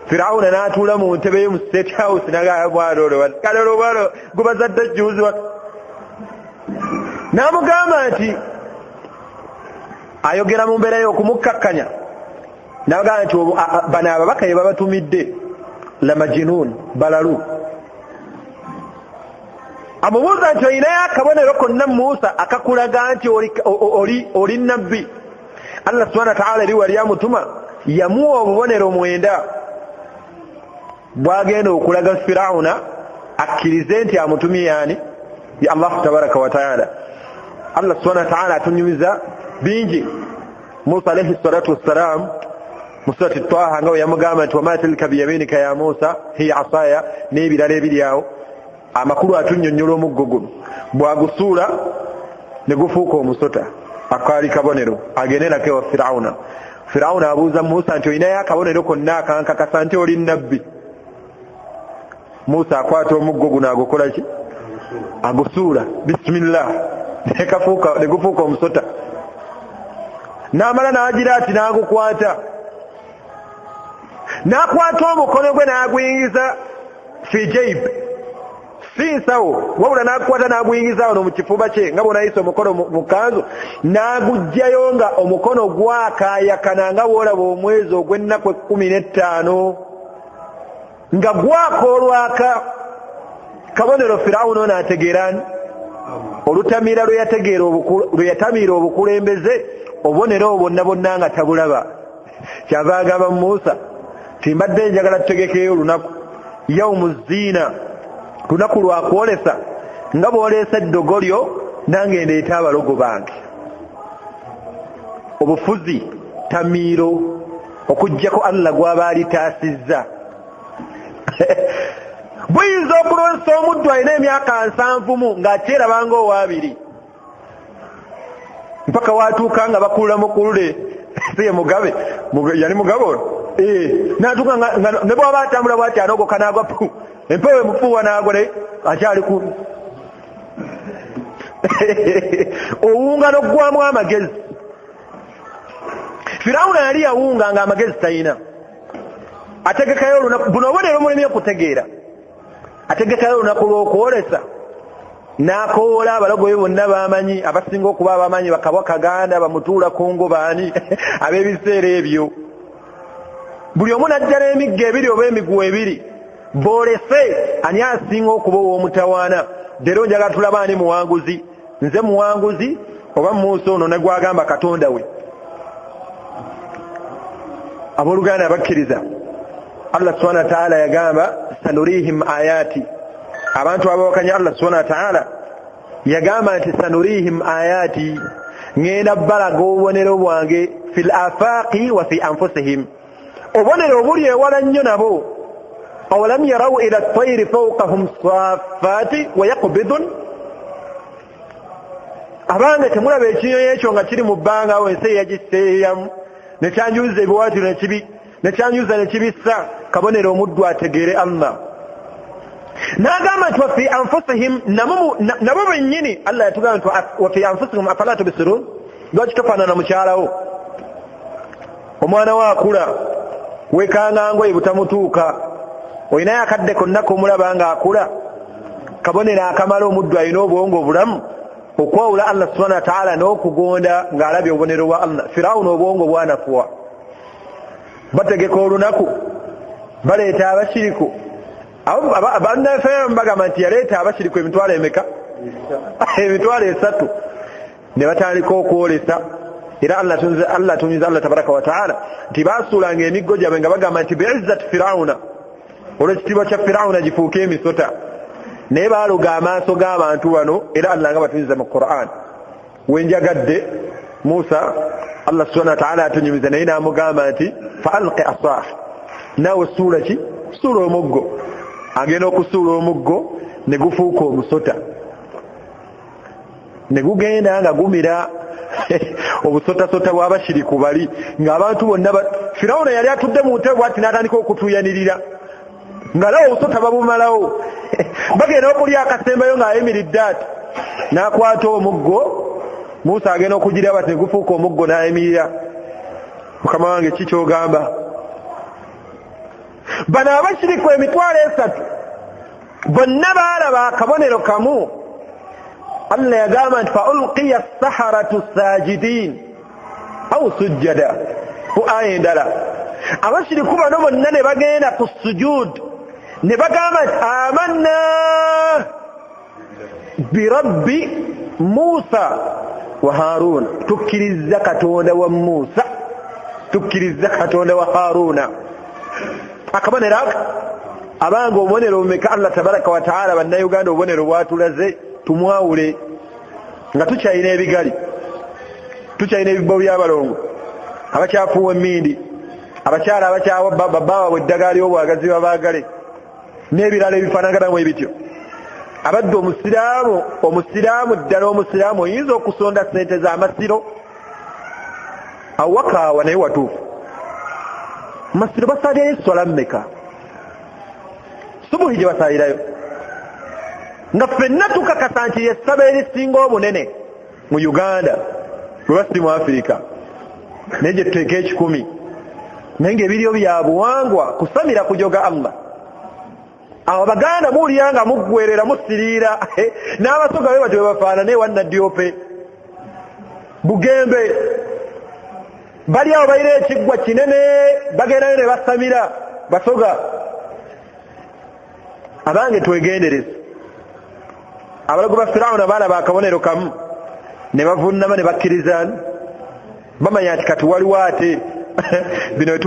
Firawuna n'atuula mu ntebe ye mu State House n'agamba mwana ono kale olwo mwana gubazadde jjuuzi wa, n'amugamba nti Ayogera mu mbeera y'okumukkakkanya nabagamba nti bano ababaka ye babatumidde lamajinun, balalu. Amubuuza nti olinayo akabonero konna Musa akakulaga nti oli nabbi? Allah subhanahu wa ta'ala eri wali amutuma yamuwa obubonero 9 bwagenda okulaga Firawuna akkirize nti amutumye yani ya Allah tabaraka wa ta'ala. Allah subhanahu wa ta'ala atunyumiza bingi. Musa alayhi salatu wassalam mu surati Taha nga yamugamba nti wama tilka biyaminika ya Musa hiya asaya, n'ebirala ebiri awo. Amakulu atunnyonnyola omuggo guno bwagusuula ne gufuuka omusota, akaali kabonero agende nako ewa Firawuna. Firawuna abuuza Musa nti olinayo akabonero konna akankakasa nti oli nabbi? Musa akwata omuggo guno agukola ki? Agusuula, bismillah, ne gufuuka omusota. N'amala n'agira ati n'agukwata, n'akwata omukono gwe n'aguyingiza fi jayb, si nsawo, wabula n'akwata n'aguyingiza wano mu kifuba kye nga bw'onayisa omukono mu kanzu, n'aguggyayo nga omukono gwakaayakana nga bw'olaba omwezi ogw'ennaku 15 nga gwaka olwaka. Kabonero Firawuna ono ategeera olutamiira lwe yategeera lwe yatamiira obukulembeze, obubonero obwo bonna bonna nga tabulaba. Kyava agamba Musa nti mbadde njagala tutegekeyo olunaku yaumu ziina, lunaku lwa kwolesa, nga bw'oleesa eddogo lyo nange ndeeta abalogo bange. Obufuzi tamiiro okuggyako Allah gw'aba alitaasizza. Buyinza okulonsa omuddu alina emyaka 70 ng'akyeraba ng'owaabiri mpaka watuuka nga bakulula mukulule. Si ye Mugabe, yali Mugabe ono n'atuuka nga ne bw'aba atambula bw'ati anogoka n'agwa pu, empewo emufuuwa n'agwa naye akyali ku owunga n'oggwamu amagezi. Firawuna yali yawunga nga amagezi talina. Ategekayo olunaku buno obubonero mulemye okutegeera. Ategekayo olunaku lw'okwolesa n'akoola abalogo be bonna bamanyi, abasinga okuba abamanyi bakabwa Kaganda, bamutuula Kungo, baani ab'ebiseera ebyo. Buli omu n'ajja n'emiggo ebiri oba emiguwa ebiri, boolese ani asinga okuba ow'omutawaana. Leero njagala tulaba ani muwanguzi, nze muwanguzi oba Musa ono ne gwagamba Katonda we. Abooluganda abakkiriza, Allah subhanahu wa ta'ala yagamba sanurihim ayati. Abantu abawakanya Allah subhanahu wa ta'ala yagamba nti sanurihim ayati, ngenda balaga obubonero bwange fil afaqi wa fi anfusihim, obubonero obuli ewala nnyo nabo. Awalam yarau ila at-tayri fawqahum saffati wa yaqbidun, abange temulaba ekinyonyi ekyo nga kiri mu bbanga awo ensi eyagiseeyamu nekyanjuza ebiwaatiro nekyanjuza nekibissa. Kabonero omuddu ategeere Allah. N'agamba nti wafi anfusihim, nabo bennyini. Allah yatugamba nti wafi anfusihim afala tubsirun, lwaki tofaanana mukyalawo? Omwana we akula wekanga ngoye butamutuuka, olinayo akadde konna k'omulaba ng'akula. Kabonero akamala omuddu alina obwongo obulamu okwawula Allah subhanahu wa ta'ala n'okugonda ng'alabye obubonero bwa Allah. Firawuna obwongo bwanafuwa. Bategeka olunaku baleeta abashiriku. Bannaffe bagamba nti yaleeta abashiriku emitwalo emeka? Emitwalo 3 ne batandika okwolesa. Era Allah atunyuza Allah tabaraka wa ta'ala nti baasuulanga emiggo gyabwe nga bagamba nti bi'izzati Firawuna, olw'ekitiibwa kya Firawuna gifuuke emisota. Naye baaloga amaaso g'abantu bano. Era Allah nga batunyuza mu Qur'an wenjagadde Musa Allah subhanahu wa ta'ala atunyumiza naye n'amugamba nti fa alqi asah, naawe suula ki? Suula omuggo. Agenda okusuula omuggo ne gufuuka omusota, ne gugenda nga gumira obusotasota bw'abashiriku bali ng'abantu bonna. Firawuna yali atudde mu ntebe bw'ati n'atandika okutuuyanirira nga lawo obusota babumalawo. Bagenda okulya akasembayo ng'ayimiridde ati n'akwata omuggo. Musa agenda okugira bati ne gufuuka omuggo n'ayimirira. Mukama wange ki ky'ogamba? Bano abashiriku 300 bonna baalaba akabonero kamu. Allah yagamba nti fa ulqiya as-saharatu sajidin, Au sujjada ku aya endala. Abashiriku bano bonna ne bagenda ku sujud ne bagamba nti amanna birabbi Musa wa Haruna, tukkiriza Katonda wa Musa, tukkiriza Katonda wa Haruna. Akabonero ako abanga obubonero bumeka Allah tabaraka wa taala bannayuganda obubonero bwatulaze tumwawule nga tukyalina ebigali, tukyalina ebibbo by'abalongo, abakyafuuwa emmindi, abakyala abakyawa babbaabwe eddagala ly'obwagazi babaagale n'ebirala ebifaanaganamu ebityo. Abadde omusiraamu, omusiraamu ddala omusiraamu oyinza okusonda ssente z'amasiro awakaawa naye watuufu. Masiro basalirayo esswala mmeka? Subuhi gye basalirayo nga ffenna tukakasa nti lyessaba erisinga obunene mu Uganda bwe basi mu Afirika, naye gye tuteeka 1,000, naye ng'ebiriyo bya buwangwa kusamira kujoga Allah. Awo Abaganda muwulira nga muggwerera musiriira n'Abasoga be batyo bwe bafaanana ewa Nadiope Bugembe, bali awo balina ekiggwa kinene bagendayo ne basamira Basoga. Abange twegendereze. Abalago ba Firawuna baalaba akabonero kamu ne bavunnama ne bakkiriza, bamanya nti kati waliwo ate bino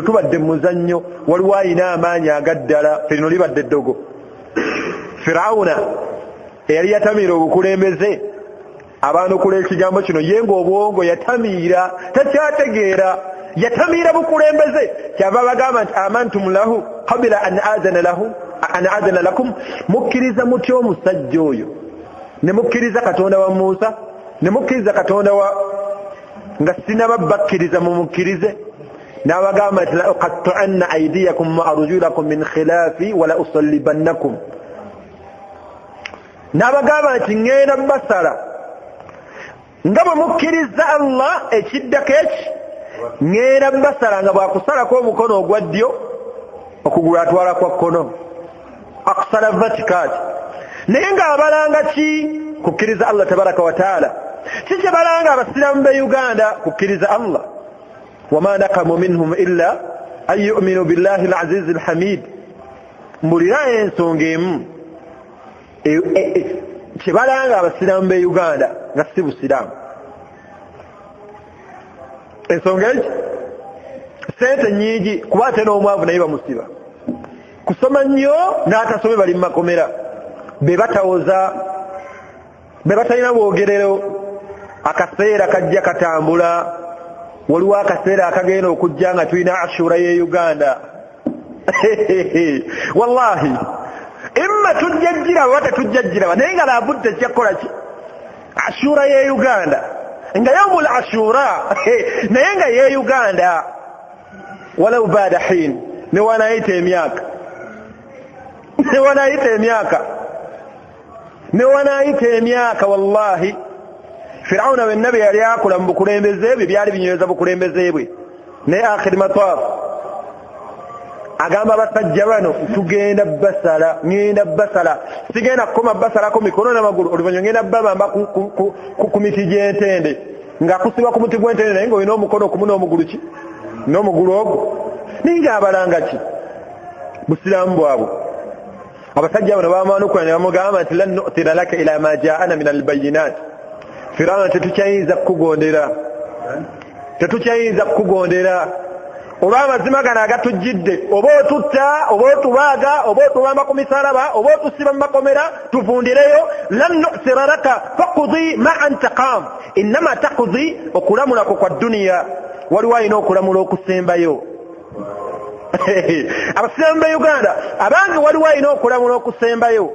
tubadde mu muzannyo, waliwo ayina amaanyi agaddala, ffe lino libadde eddogo. Firawuna eyali yatamiira obukulembeze abaanukula ekigambo kino ye ng'obwongo yatamiira, takyategeera, yatamiira bukulembeze. Kyava bagamba nti amantum lahu qabila an azana lahu an azana lakum, mukkiriza mutya omusajja oyo ne mukkiriza Katonda wa Musa ne mukkiriza Katonda wa nga sinaba bakkiriza mumukkirize. N'abagamba nti la uqattu'anna aydiyakum wa arjulakum min khilafi wa la usallibannakum. N'abagamba nti ŋŋenda basala nga bwe mukkiriza Allah ekiddako eki ŋŋenda basala nga bw'akusalako omukono ogwa ddyo okugulu atwala kwa kkono, akusala vertical. Naye ng'abalanga ki? Kukkiriza Allah tabaraka wa taala. Ki kye balanga abasiraamu b'e Uganda? Kukkiriza Allah. Wama nakamu minhum illa an yu'minu billahi al-aziz al-hamid. Mbulira ensonga emu kye balanga abasiraamu b'e Uganda nga si busiraamu. Ensonga eki sente nnyingi kuba ate n'omwavu naye bamusiba, kusoma nnyo n'atasome bali mu makomera, be batawoza, be batalina bwogerero. Akaseera kajja katambula, waliwo akaseera akagenda okujja nga tulina Ashura y'e Uganda. Wallahi imma tujja giraba oba tetujja giraba, naye nga labudde kijja kukola ki? Ashura y'e Uganda nga yaumul Ashura, naye nga y'e Uganda walau baada hin, ne wanaayita emyaka, ne wanaayita emyaka, ne wanaayita emyaka. Wallahi Firawuna bwe nabbi yali akola mu bukulembeze bwe byali binyweza bukulembeze bwe, naye akhiri mataf agamba abasajja bano tugenda basala, ŋŋenda basala, sigenda kukoma basalako mikono n'amagulu, oluvannyuma ŋŋenda babamba ku miti gy'entende, ng'akusibwa ku muti gw'entende naye ng'olina omukono kumu n'omugulu ki n'omugulu ogwo. Naye ng'abalanga ki? Busiraamu bwabwe. Abasajja bano bamwanukula ne bamugamba nti lan nu'thira laka ila ma ja'ana min albayinat. Firawuna tetukyayinza kukugondera, tetukyayinza kukugondera olw'amazima gano agatujjidde, oba otutta, oba otubaaga, oba otubamba ku misalaba, oba otusiba mu makomera tuvundireyo. Lan nu'thira laka faqdi ma anta qam, innama taqdi, okulamulako kwa duniya, waliwo alina okulamula okusembayo. Abasiraamu b'e Uganda abange, waliwo alina okulamula okusembayo.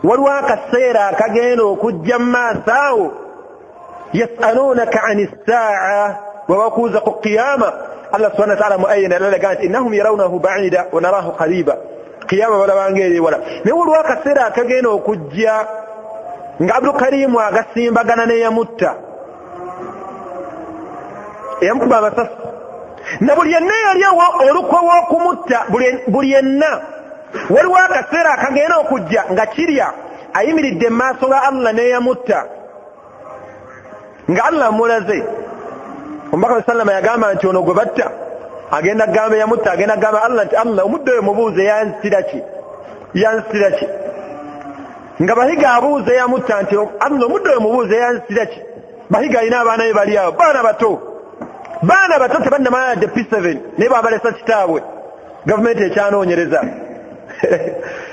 Waliwo akaseera akagenda okujja mu maaso awo, yasalunaka ani ssaa, bwe bakuuza ku qiyama. Allah subhanahu wa ta'ala mu aya endala alaga nti innahum yarawnahu ba'ida wa narahu qariba, qiyama balabanga eri wala. Naye waliwo akaseera akagenda okujja nga Abdulkarimu agasimbagana n'eyamutta, eyamukuba amasasi, na buli yenna eyali olukwe w'okumutta, buli yenna. Waliwo akaseera akagenda okujja nga kirya ayimiridde mu maaso ga Allah n'eyamutta, nga Allah amulaze Omubaka sallama yagamba nti ono gwe batta agenda kugamba eyamutta, agenda kugamba Allah nti Allah omudde oyo mubuuze yansira ki, yansira ki. Nga Bahiga abuuza eyamutta nti Allah omudde oyo mubuuze yansira ki. Bahiga alina abaana be bali awo, baana bato, baana bato tebannamala yadde P7, naye babalesa kitaabwe. Gavumenti ekyanoonyereza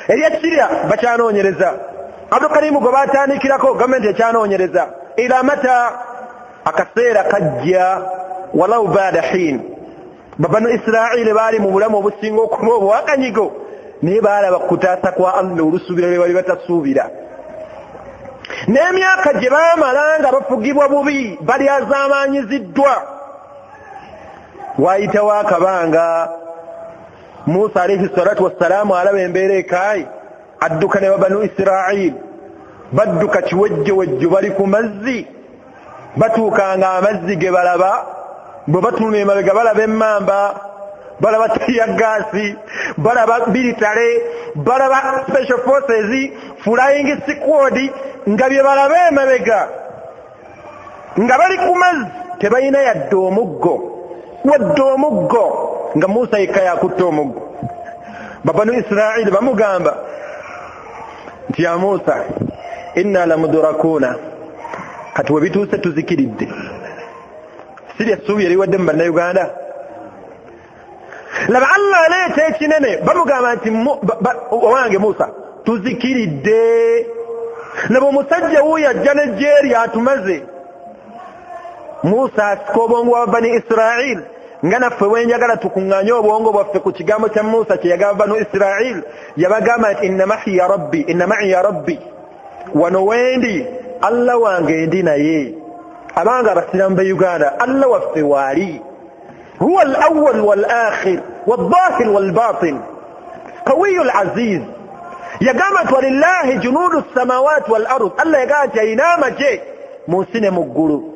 eryakirya bakyanoonyereza. Abdulkarimu gwe batandikirako gavumenti ekyanoonyereza. Ila mata, akaseera kajja, walau baada hin. Babanu Israili baali mu bulamu obusinga okuba obwakanyigo, naye baalaba kutaasa kwa Allah olusuubira lwe bali batasuubira. N'emyaka gye baamala nga bafugibwa bubi, bali azaamaanyiziddwa. Waayitawo akabanga, Musa alayhi salatu wassalaamu alaba embeera ekaayi, adduka ne babanu Israili, badduka kiwejjowejjo, bali ku mazzi, batuukanga amazzi ge balaba, bwe batunula emabega balaba emmamba, balaba tiyagaasi, balaba military, balaba special forces, flying squad, nga bye balaba emabega nga bali ku mazzi tebalina yadde omuggo, wadde omuggo, nga Musa yekka yakutte omuggo. Babanu Israili bamugamba nti ya Musa, inna lamudurakuna, kati we bituuse tuzikiridde. Si lye ssuubi eriwadde mu bannayuganda. Laba Allah aleeta ekinene, bamugamba nti owange Musa tuzikiridde. Laba omusajja wuuyo ajja n'ejjeeri atumaze. Musa asika obwongo bwa bani Israili, nga naffe bwenjagala tukuŋŋaanye obwongo bwaffe ku kigambo kya Musa kye yagamba banu Israili. Yabagamba nti inna ma'iya rabbi, inna ma'iya rabbi, wano wendi Allah wange ndi naye. Abanga abasiraamu be Uganda, Allah waffe waali. Huwa al-awwal wal-akhir wal-zahir wal-batin qawiyul aziz. Yagamba nti walillahi junuudu samawati wal ard, Allah yagamba nti alina amagye mu nsi ne mu ggulu.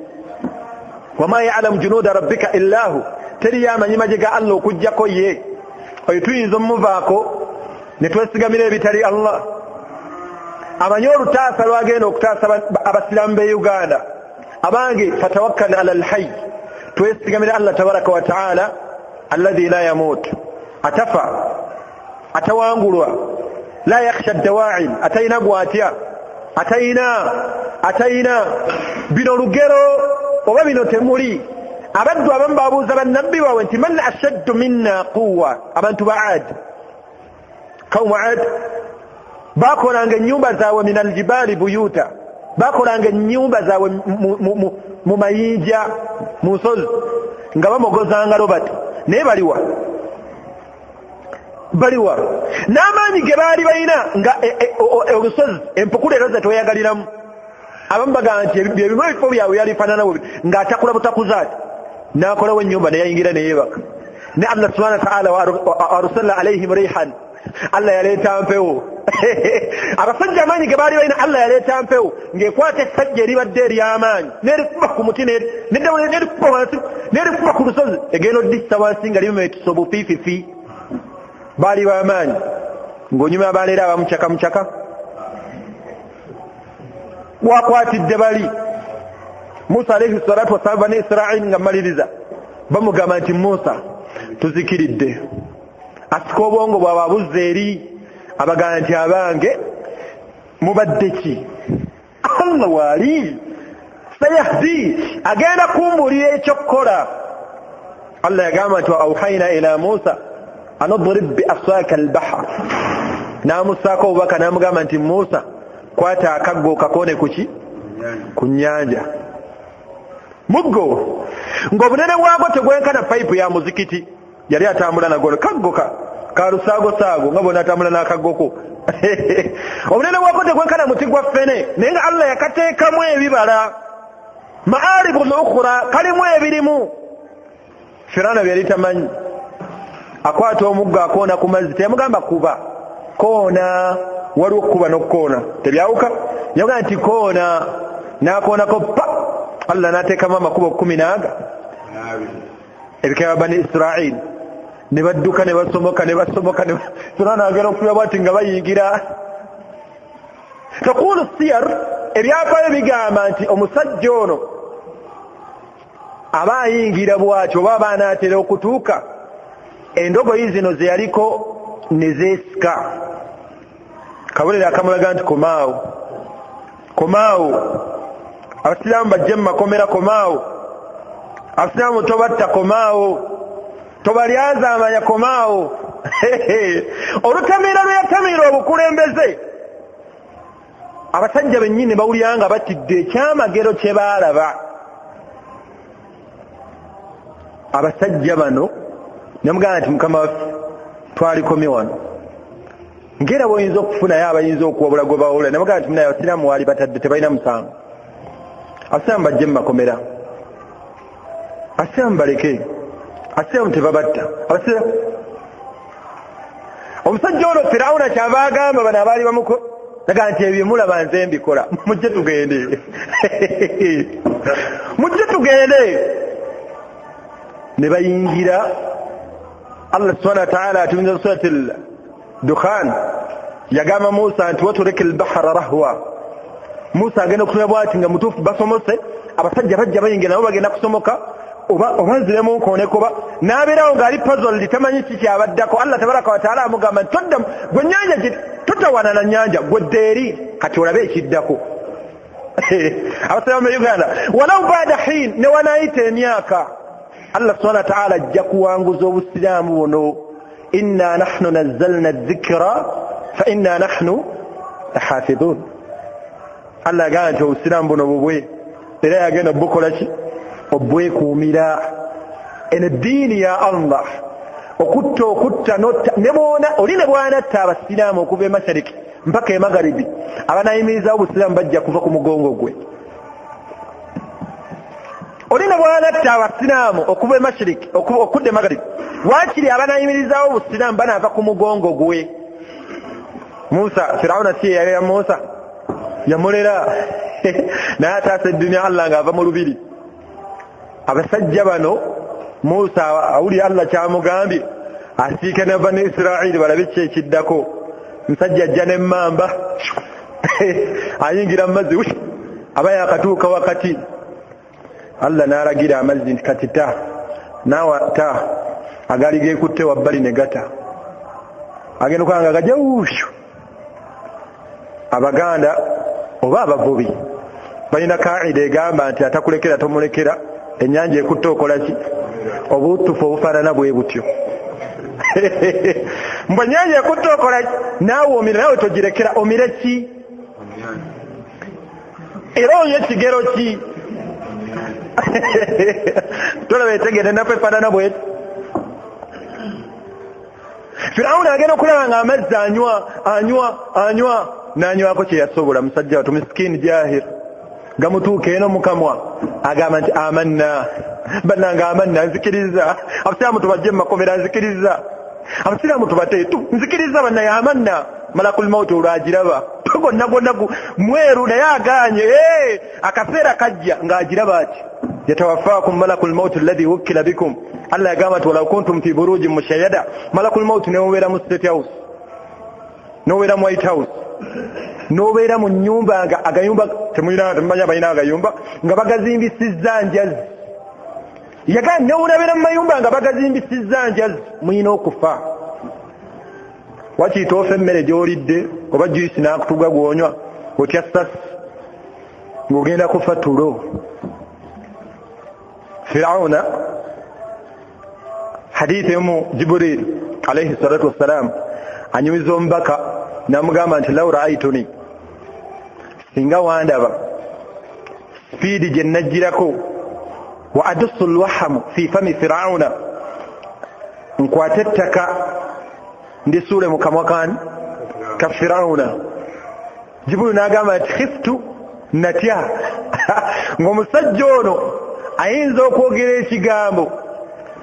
Wama ya'lamu junuuda rabbika illahu, teri yamanyi magye ga Allah okuggyako ye. Oyo tuyinza omuvaako ne twesigamira ebitali Allah. Amanyi olutaasa lwagenda okutaasa abasiraamu be Uganda. Abange fatawakkal ala alhayy, twesigamira Allah tabaraka wa taala alladhi la yamut, atafa, atawangulwa, la yakhsha ad-dawa'in, atayina gwatya, atayina atayina bino lugero oba bino temuli. Abaddu abamu babuuza bannabbi baabwe nti man ashaddu minna quwwa, abantu ba Ad, qawmu Ad bakolanga ennyumba zaabwe min aljibaali buyuta, bakolanga ennyumba zaabwe mu mayinja, mu nsozi, nga bamogozanga lobati. Naye baliwa, baliwa n'amaanyi ge baali balina nga olusozi empuku leero ze tweyagaliramu. Abamu bagamba nti bye bimu ebifo byabwe byalifaanana bwe, ng'atakula butakuza ati n'akolawo ennyumba neyayingira neyeebaka. Ne Allah subhanahu wa ta'ala wa arsalna alayhim rihan, Allah yaleeta mpewo. Abasajja amaanyi ge baali balina, Allah yaleeta mpewo ng'ekwata essajja eribadde ery'amaanyi nerikuba ku muti, nerikuba wansi, nerikuba ku lusozi, egenda oddissa wansi nga limumetisa obufiififi. Baali b'amaanyi ng'onyuma abaleera abamucaka mucaka wakwatidde bali. Musa alayhi salatu wasalamu bani Israili nga mmaliriza bamugamba nti Musa tuzikiridde. Asika obwongo bwabwe abuzza eri, abagamba nti abange mubadde ki? Allah waali sayahdi, agenda kumbuulira ekyokukola. Allah yagamba nti wa auhaina ila Musa anadrib bi asaka al-bahr, n'amussaako obubaka n'amugamba nti Musa kwata akaggo okakoone kuki? Ku nnyanja. Muggo ng'obunene bwagwo tegwenkana payipu ya muzikiti, yali atambula nagwo kaggo ka lusaagosaago nga bwona atambula n'akaggoko. Obunene bwako tegwenkana muti gwa ffene, naye nga Allah yakateekamu ebibala maaribu lukhura, kalimu ebirimu. Firana byali tamanyi, akwata omuggo akoona ku mazzi, teyamugamba kuba koona, waliwo okukuba n'okukoona tebyawuka. Yamugamba nti koona, n'akoonako pa, Allah n'ateekamu amakubo 10 ebika bya bani Israili ne badduka ne basomoka ne basomoka, Firana agenda okufuna bwati nga bayingira. Taqulu siyar, ebyafaayo bigamba nti omusajja ono Aba ayingira bw'atyo oba aba anaatera okutuuka, endogoyi zino ze yaliko ne zeesika. Kabonero akamulaga nti komaawo, komaawo, abasiraamu bajje mu makomera, komaawo, abasiraamu tobatta, komaawo, tobalyazaamanya, komaawo. Olutamiira lwe yatamiira obukulembeze, abasajja bennyini bawulira nga batidde ekyamagero kye baalaba. Abasajja bano ne mugamba nti mukama waffe twalikomye wano, ng'era bw'oyinza okufunayo abayinza okuwabula gwe bawula. Ne mugamba nti munaye abasiraamu waali batadde tebalina musango, abasiraamu bajje mu makomera, abasiraamu baleke, abasiraamu tebabatta, abasiraamu. Omusajja ono Firawuna kyava agamba bano abaali bamuko naga nti ebyo mulaba nze mbikola, mujje tugende, mujje tugende. Ne bayingira. Allah subhanahu wa ta'ala atumiza suratul Dukhan, yagamba Musa nti waturika al-bahra rahwa. Musa agenda okutunula bw'ati nga mutuufu basomose, abasajja bajja bayingira nabo bagenda kusomoka, oba nziremu nkooneko, n'abeerawo ng'ali puzzled, tamanyi ki kyabaddako. Allah tabaraka wa taala amugamba nti todda gwe nnyanja, totawaana na nnyanja, gwe dda eri kati olabe ekiddako. Abasiraamu mu Uganda walau baada hin, ne wanaayita emyaka, Allah subhanahu wa ta'ala ajja kuwanguza obusiraamu buno. Inna nahnu nazzalna dhikra fa inna nahnu lahafidhun. Allah agamba nti obusiraamu buno bubwe, era yagenda bukola ki? Obwekuumira. Eno eddiini ya Allah, okutta okutta notta ne bwona oli ne bwanatta abasiraamu okuva e mashariki mpaka e magharibi, abanayimirizaawo obusiraamu bajja kuva ku mugongo gwe. Oli ne bwanatta abasiraamu okuva e mashariki okudda e magharibi, waakiri abanayimirizaawo obusiraamu banaava ku mugongo gwe. Musa, Firawuna si ye yalera Musa, yamulera naye ataasa eddunia Allah ng'ava mu lubiri. Abasajja bano Musa awulira Allah kyamugambye, asiike ne bani Isirairi balabe ki ekiddako. Musajja ajja n'emmamba ayingira mu mazzi, aba yakatuuka wakati, Allah n'alagira amazzi nti kati ta, naawe ta, agaali geekutte wabbali ne gata, agenda okulaba nga gajja wushu. Abaganda oba abavubi balina kaida egamba nti atakulekera tomulekera, ennyanja ekutte okola ki? Obutufu obufaanana bwe butyo. Mbwe ennyanja ekutte okola ki? Naawe omire, naawe togirekera, omire ki? Era onywe kigero ki? Tolaba etegere ennaku efaanana bweti. Firawuna agenda okulaba nga amazzi anywa anywa anywa, n'anywako kye yasobola. Musajja watu misikini jahir, gamutuuka eno mukamwa, agamba nti amanna, bannange amanna, nzikiriza abasiraamu tubajje mu makomera, nzikiriza abasiraamu tubate, nzikiriza bannaye amanna. Malakul mauti olwagiraba gonna gonna mweru, naye aganye akaseera kajja ng'agiraba ati yatawafaakum malakul mauti alladhi wukkila bikum. Allah yagamba nti walau kuntum fi burujin mushayyada. Malakul mauti n'obeera mu State House, n'obeera mu White House, n'obeera mu nnyumba nga agayumba temulina, temumanyi balina agayumba nga bagazimbisizza njazi. Yagamba n'obeera mu mayumba nga bagazimbisizza njazi, mulina okufa. Wakiyita ofa emmere gy'olidde oba juice n'akutuga gw'onywa, otya sasi ng'ogenda kufa tulo. Firawuna, hadithi emu Jibril alayhi salatu wassalam anyumiza omubaka n'amugamba nti law raaituni, singa wandaba sipiidi gye najjirako, wa adussu lwahamu fi fami Firawuna, nkwate ettaka ndisuule mu kamwa kani ka Firawuna. Jibril n'agamba nti khiftu, natya ng'omusajja ono ayinza okwogera ekigambo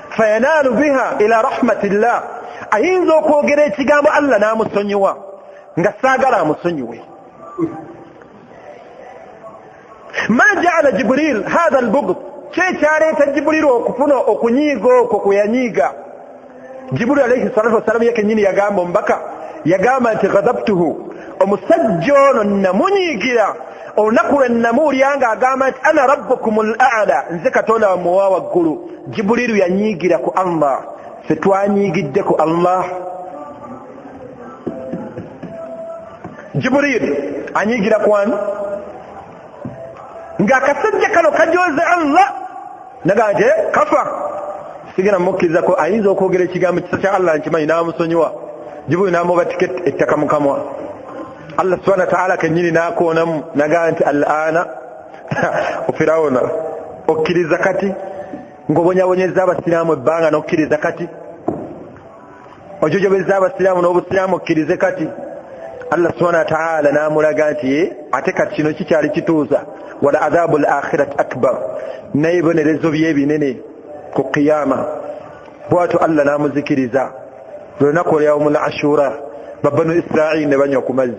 fayanaalu biha ila rahmatillah, ayinza okwogera ekigambo Allah n'amusonyiwa, nga saagala amusonyiwe. Ma jaala Jibril hatha albugd, kyekyaleeta Jibril okufuna okunyiiga okwo kwe yanyiiga. Jibril alayhi salatu wassalam ye kennyini yagamba omubaka, yagamba nti ghadabtuhu, omusajja ono namunyiigira Olunaku lwe namuwulira ng'agamba nti ana rabbukum al a'la, nze Katonda wammwe owa waggulu. Jibuliiru yanyiigira ku Allah, ffe twanyiigidde ku Allah. Jibuliiru anyiigira ku ani? Ng'akasajja kano kajoze Allah, naga nti kafa, sigenda mukkirizako. Ayinza okwogera ekigambo kisa kya Allah nkimanyi, n'amusonyiwa. Jibuliiru n'amubatika ettaka mu kamwa. Allah subhanahu wa ta'ala kennyini n'akoonamu naga nti al-ana Firawuna okkiriza kati ng'obonyabonyeza abasiraamu ebbanga n'okkiriza kati, ojojobeza abasiraamu n'obusiraamu okkirize kati. Allah subhanahu wa ta'ala n'amulaga nti ate kati kino kikyali kituuza, wala adhabu al-akhirati akbar, n'ebibonerezo by'ebinene ku qiyama. Bw'atyo Allah n'amuzikiriza. Olunaku olwa yawmul ashura babanu Israili ne banywa ku mazzi,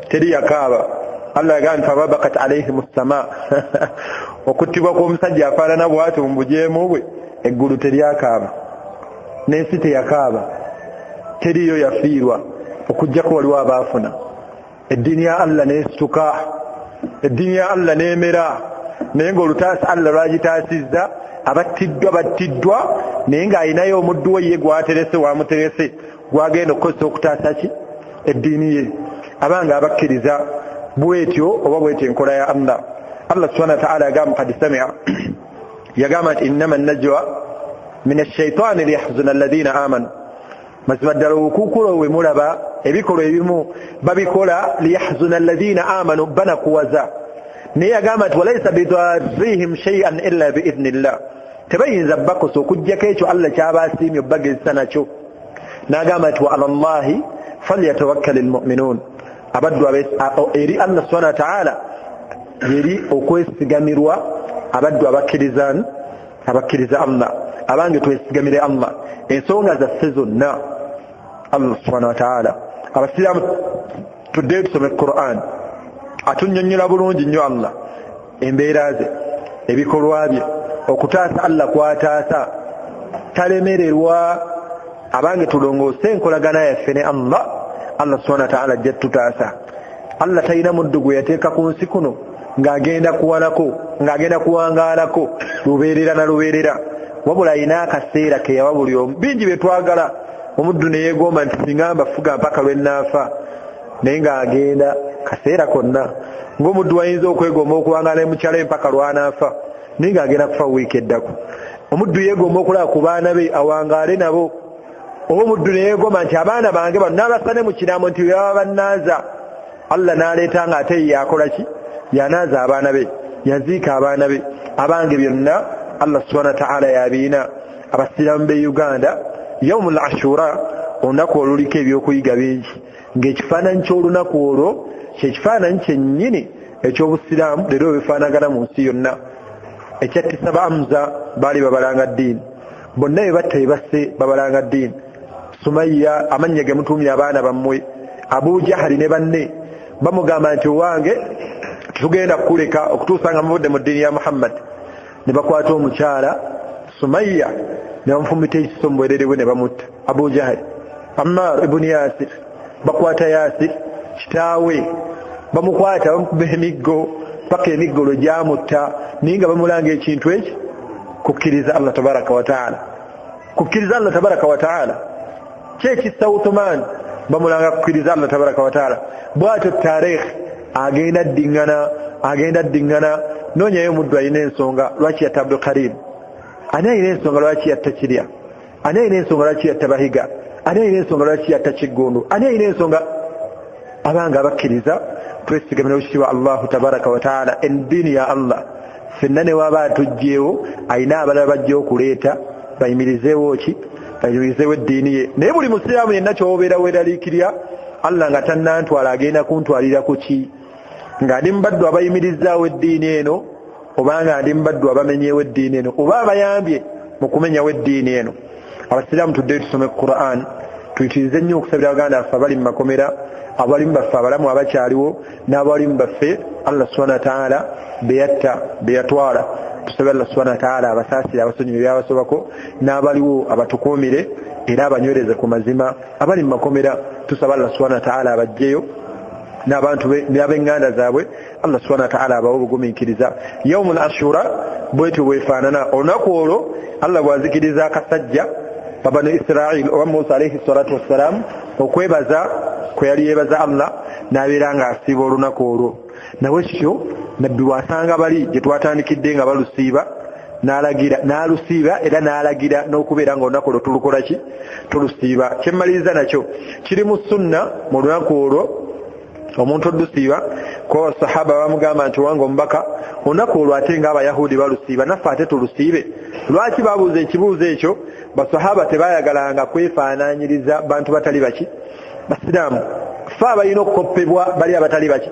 teri yakaaba. Allah yagamba nti fababakat alaihim ssama, okuttibwa kw'omusajja afaanana bw'atyo mu bujeemu bwe, eggulu teryakaaba n'ensi teyakaaba, teriyo yafiirwa okuggyako waliwo abaafuna. Eddiini ya Allah n'esituka, eddiini ya Allah n'emera, naye ng'olutaasa Allah lwagitaasizza. Abattiddwa battiddwa, naye ng'alinayo omuddu we ye gwaterese wamuterese gwagenda okukozesa okutaasa ki eddiini ye. Abanga abakkiriza bwetyo oba bwetyo enkola ya Allah. Allah subhanahu wa ta'ala yagamba qad sami'a, yagamba nti innama najwa min ash-shaytani liyahzuna alladhina amanu. Mazima ddala obukuukulo bwe mulaba ebikolwa ebimu babikola liyahzuna alladhina amanu, banakuwaza. Naye yagamba nti walaysa bidarrihim shay'an illa biidhnillah, tebayinza bakosa okuggyako ekyo Allah ky'aba asiimye obbagezesa nakyo. N'agamba nti wa ala llahi falyatawakkali almu'minun, abaddu eri Allah subhanahu wa ta'ala yeri okwesigamirwa abaddu abakkiriza, abakkiriza Allah. Abange twesigamire Allah ensonga zaffe zonna Allah subhanahu wa ta'ala. Abasiraamu tuddeyo tusome Qur'an, atunnyonnyola bulungi nnyo Allah embeera ze, ebikolwa bye, okutaasa Allah kwataasa, talemererwa. Abange tulongoose enkolagana yaffe ne Allah. Allah subhanahu wa ta'ala ajja tutaasa. Allah talina muddu gwe yateeka ku nsi kuno ng'agenda kuwalako, ng'agenda kuwangaalako lubeerera na lubeerera, wabula alina akaseera ke yawa buli omu. Bingi bye twagala, omuddu ne yeegomba nti singa mbafuga mpaka lwe nnaafa, naye ng'agenda kaseera konna. Ng'omuddu ayinza okwegomba okuwangaala mukyalo empaka lw'anaafa, naye ng'agenda kufa wiiki eddako. Omuddu yeegomba okulaba ku baana be awangaale nabo, oba omuddu ne yeegomba nti abaana bange bano n'abasane mu kiraamo nti bwe baba bannaaza. Allah n'aleeta ng'ate ye yakola ki? Yanaaza abaana be, yaziika abaana be. Abange byonna Allah subhanahu wa ta'ala yabiina. Abasiraamu b'e Uganda yawmul ashura olunaku oluliko ebyokuyiga bingi, ng'ekifaananyi ky'olunaku olwo kyekifaananyi kyennyini eky'obusiraamu leero bifaanagana mu nsi yonna. Ekyattisa ba Hamza baali babalanga ddiini, bonna be batta bebasse babalanga ddiini. Sumayya amannya ge mutuumye abaana bammwe, Abu Jahali ne banne bamugamba nti owange tugenda kukuleka okutuusa nga muvudde mu ddiini ya Muhammad. Ne bakwata omukyala Sumayya ne bamufumita ekiso mu bwerere bwe ne bamutta. Abu Jahali, Ammar ibn Yasir, bakwata Yasir kitaawe, bamukwata bamukuba emiggo paka emiggo lwe gyamutta, naye nga bamulanga ekintu ekyo kukkiriza Allah tabaraka wa taala, kukkiriza Allah tabaraka wa taala. Kyekissa Uthman bamulanga kukkiriza Allah tabaraka wa taala. Bw'atyo tareekh agenda ddiŋŋana, agenda ddiŋŋana. Noonyayo omuddu alina ensonga lwaki yatta Abdul Karim, ani alina ensonga lwaki yatta Kirya, ani alina ensonga lwaki yatta Bahiga, ani alina ensonga lwaki yatta Kiggundu, ani alina ensonga. Abanga abakkiriza twesigamira ekitiibwa Allahu tabaraka wa taala, eddiini ya Allah. Ffenna ne waba atuggyewo alina abalala bajja okuleeta bayimirizeewo ki? Bayimirizeewo eddiini ye. Naye buli musiraamu yenna ky'obeera weeraliikirira, Allah nga tannantwala agenda kuntwalira ku ki? Nga ndi mubaddu abayimirizaawo eddiini eno, oba nga ndi mubaddu abamenyeewo eddiini eno, oba abayambye mu kumenyawo eddiini eno. Abasiraamu tuddeyo tusome Qur'an, tuyitirize nnyo okusabira baganda baffe abali mu makomera, abalimu baffe abalamu abakyaliwo, n'abalimu baffe Allah subhanahu wa ta'ala beyatta beyatwala. Tusabe Allah subhanahu wa ta'ala abasaasire, abasonyiwe ebyabasobako, n'abaliwo abatukuumire era abanywereze ku mazima. Abali mu makomera tusaba Allah subhanahu wa ta'ala abajjeyo, N'abantu n'ab'eŋŋanda zaabwe, Allah subhanahu wa ta'ala abawe obugumiikiriza. Yaumul Ashura bwetyo bwefaanana. Olunaku olwo Allah bw'azikiriza akasajja babanu Israil oba Musa alaihi salatu wassalaamu, okwebaza kwe yali yeebaza Allah, n'abeera ng'asiiba olunaku olwo. Nawe kityo Nabbi wasanga bali gye twatandikidde nga balusiiba, n'alagira n'alusiiba era n'alagira n'okubeera nga olunaku olwo tulukola ki? Tulusiiba. Kyemmaliriza nakyo kiri mu sunna mu lunaku olwo omuntu odusiiba, kuba basahaba bamugamba nti wange omubaka, olunaku olwo ate ng'abayahudi balusiiba, naffe ate tulusiibe. Lwaki babuuza ekibuuzo ekyo? Basahaba tebayagalanga kwefaanaanyiriza bantu batali baki? Basiraamu. Ffe abalina okukoppebwa bali abatali baki?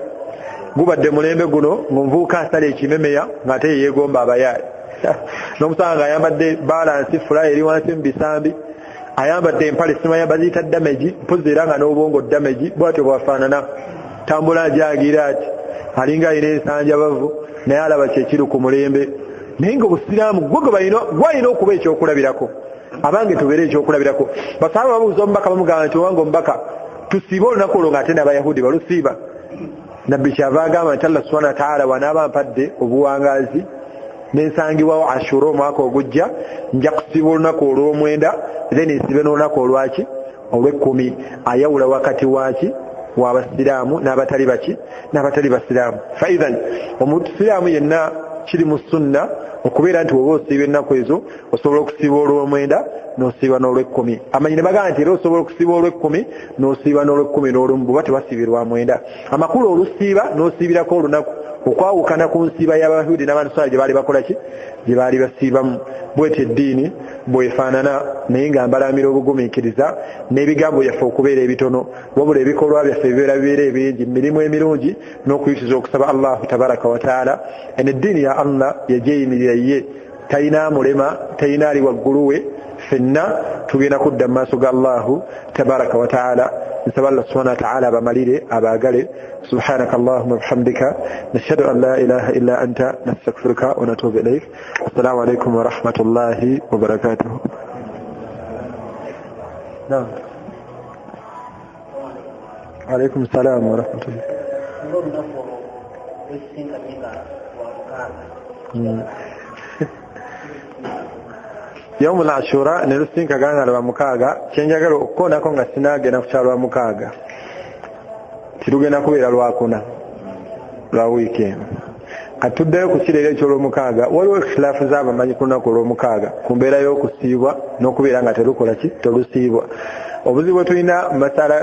Gubadde mulembe guno ng'omuvubuka asala ekimemeya ng'ate yeegomba abayaaye, n'omusanga ng'ayambadde balansi fulayi eri wansi mu bisambi, ayambadde empale simanya baziyita damage, mpozi era nga n'obwongo damage, bwatyo bwafaanana. Tambula ajagira ati alinga alina ensanjabavu, naye alaba kyekiri ku mulembe. Naye nga obusiraamu gwalina okuba ekyokulabirako. Abange tubeere ekyokulabirako. Basahaba babuuza omubaka, bamugamba nti owange omubaka, tusiibe olunaku olwo ng'ate n'abayahudi balusiiba? Nabbi kyava agamba nti Allah subhanahu wa ta'ala wanaaba mpadde obuwangaazi nensangibwawo Ashura omwaka ogujja, nja kusiiba olunaku olw'omwenda, then nsibe n'olunaku olwaki? Olw'ekkumi. Ayawula wakati waki? W'abasiraamu n'abatali baki? N'abatali basiraamu. Faithan omusiraamu yenna kiri mu sunna okubeera nti woba osiiba ennaku ezo osobola okusiiba olw'omwenda n'osiiba n'olw'ekkumi. Amanyi ne bagamba nti era osobola okusiiba olw'ekkumi n'osiiba n'olw'ekkumi n'olumu, bw'oba tewasiibirwa mwenda. Amakulu olusiiba n'osiibirako olunaku okwawukana ku nsiiba y'Abayahudi n'Abanaswara gye baali bakola ki? Gye baali basiibamu. Bwetyo eddiini bwefaanana, naye nga mbalamira obugumiikiriza n'ebigambo byaffe okubeera ebitono, wabula ebikolwa byaffe bibeera ebingi, mirimu emirungi n'okuyitiza okusaba Allahu tabaraka wa taala. Eno eddiini ya Allah yagyeyimirira ye, talina mulema, talina ali waggulu we. Ffenna tugenda kudda mu maaso ga Allahu tabaraka wa taala. Nsaba Allah subhanahu wa taala abamalire abaagale. Subhanaka Allahumma bihamdika, nashhadu an la ilaha illa anta, nastaghfiruka wa natubu ilaik. Assalamu alaikum wa rahmatullahi wa barakatuh. Naam. Alaikum salam wa rahmatullah. Yaumul Ashura ne lusinkagana lwa mukaaga. Kyenjagala okukoonako nga sinaagenda ku kyalwa mukaaga, tirugenda kubeera lwakuna lwa wiiki eno. Kati tuddeyo ku kireero eky'olwomukaaga. Waliwo ikhtilaafu z'abamanyi ku lunaku olw'omukaaga ku mbeera y'okusiibwa n'okubeera nga terukola ki? Terusiibwa. Obuzibu bwe tulina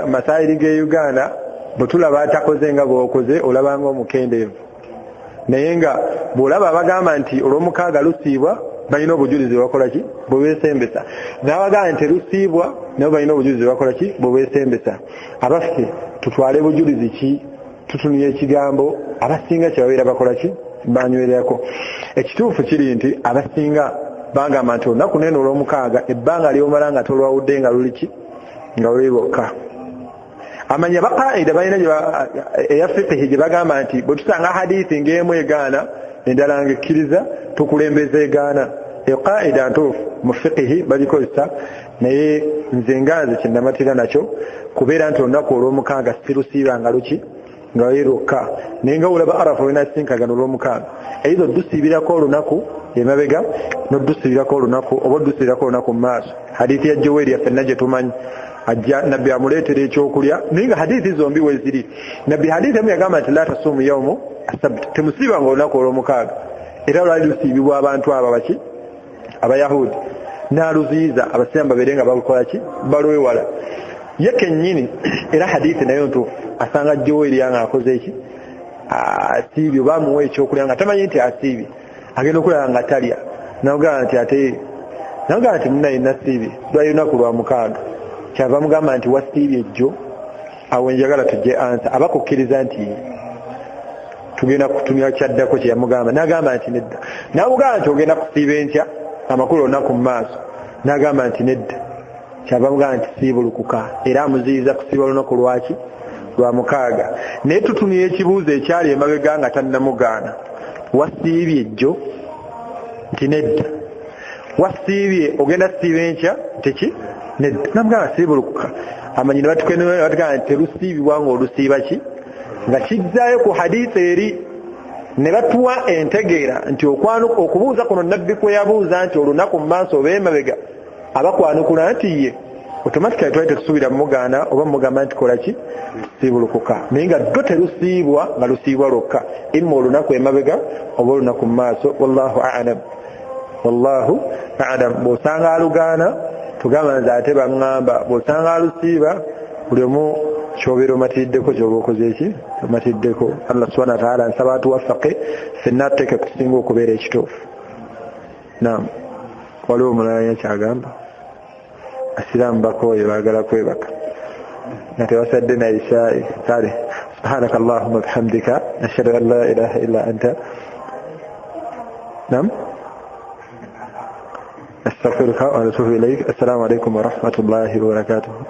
masaayiri g'e Uganda, bwe tulaba atakoze nga bw'okoze olaba nga omukendeevu, naye nga bw'olaba abagamba nti olw'omukaaga lusiibwa balina obujulizi bwe bakola ki? Bwe beesembesa. N'abagamba nti terusiibwa nabo balina obujulizi bwe bakola ki? Bwe beesembesa. Abaffe tutwale bujulizi ki? Tutunula ekigambo abasinga kye babeera bakola ki? Banywererako. Ekituufu kiri nti abasinga bagamba nti olunaku nene olw'omukaaga ebbanga ly'omala nga tolwawudde nga luli ki? Nga luli lwokka. Amanya baqaida balina eya fiqhi gye bagamba nti bwe tusanga hadithi ng'emu egaana endala ng'ekkiriza, tukulembeza egaana. Eyo qaida ntuufu mu fiqhi bagikozesa, naye nze nga nze kye namatira nakyo kubeera nti olunaku olw'omukaaga sirusiiba nga luki? Nga luli lwokka. Naye nga olaba Arafa wenasinkagana olw'omukaaga, eizo odusiibirako olunaku emabega n'odusiibirako olunaku oba odusiibirako olunaku mu maaso. Hadithi ya Joweeri ffenna gye tumanyi, ajja Nabbi amuleetera ekyokulya, naye nga hadithi zombi weziri. Nabbi hadithi emu yagamba nti la tasuumu yaumu asabt, temusiibanga olunaku olw'omukaaga, era lwali lusiibibwa abantu abo baki? Abayahudi. N'aluziyiza abasiraamu babeere nga balukola ki? Balwewala. Ye kennyini era hadithi nayo ntuufu, asanga Joweeri nga akoze eki? Asiibye, oba amuwa ekyokulya nga tamanyi nti asiibye, agenda okulaba nga talya, nagamba nti ate nagamba nti munnaye nasiibye, lwali lunaku lwa mukaaga. Kyava mugamba nti wasiibye ejjo. Awo njagala tujje ansa abakukkiriza nti tugenda kutumya kyaddako kye yamugamba. N'agamba nti nedda. N'amugamba nti ogenda kusiiba enkya, amakulu olunaku mu maaso. N'agamba nti nedda. Kyava mugamba nti siibulukuka, era amuziyiza kusiiba olunaku lwaki? Lwa mukaaga. Naye tutumya ekibuuzo ekyali emabega nga tannamugaana, wasiibye ejjo? Nti nedda. Wasiibye ogenda kusiiba enkya? Nti ki? Nedda. Namugamba siibulukuka. Amanyi ne batugamba nti terusiibibwa ng'olusiiba ki? Nga kizzaayo ku hadisi eri ne batuwa entegeera nti okubuuza kuno Nabbi kwe yabuuza nti olunaku mu maaso oba emabega, abakwanukula nti ye, automatically twali tetusuubira mugaana oba mugamba nti kola ki, siibulukuka. Naye nga ddo terusiibwa, nga lusiibwa lwokka, imma olunaku emabega oba olunaku mu maaso. Wallahu alam, wallahu alam. Bw'osanga alugaana tugamba nze ate baŋŋamba, bw'osanga alusiiba buli omu kyobeera omatiddeko, kyoba okoze eki omatiddeko. Allah subhana wataala nsaba atuwafake fenna, atuteeke kusinga okubeera ekituufu. Nam, waliwo omulala kyagamba? Asiraamu bakooye, baagala kwebaka nga tebasadde na isaayi. Kale, subhanaka allahuma bihamdika, nashhadu an la ilaha illa anta, nam, astaghfiruka wa atubu ilaik. Assalamu alaikum warahmatullahi wabarakatuhu.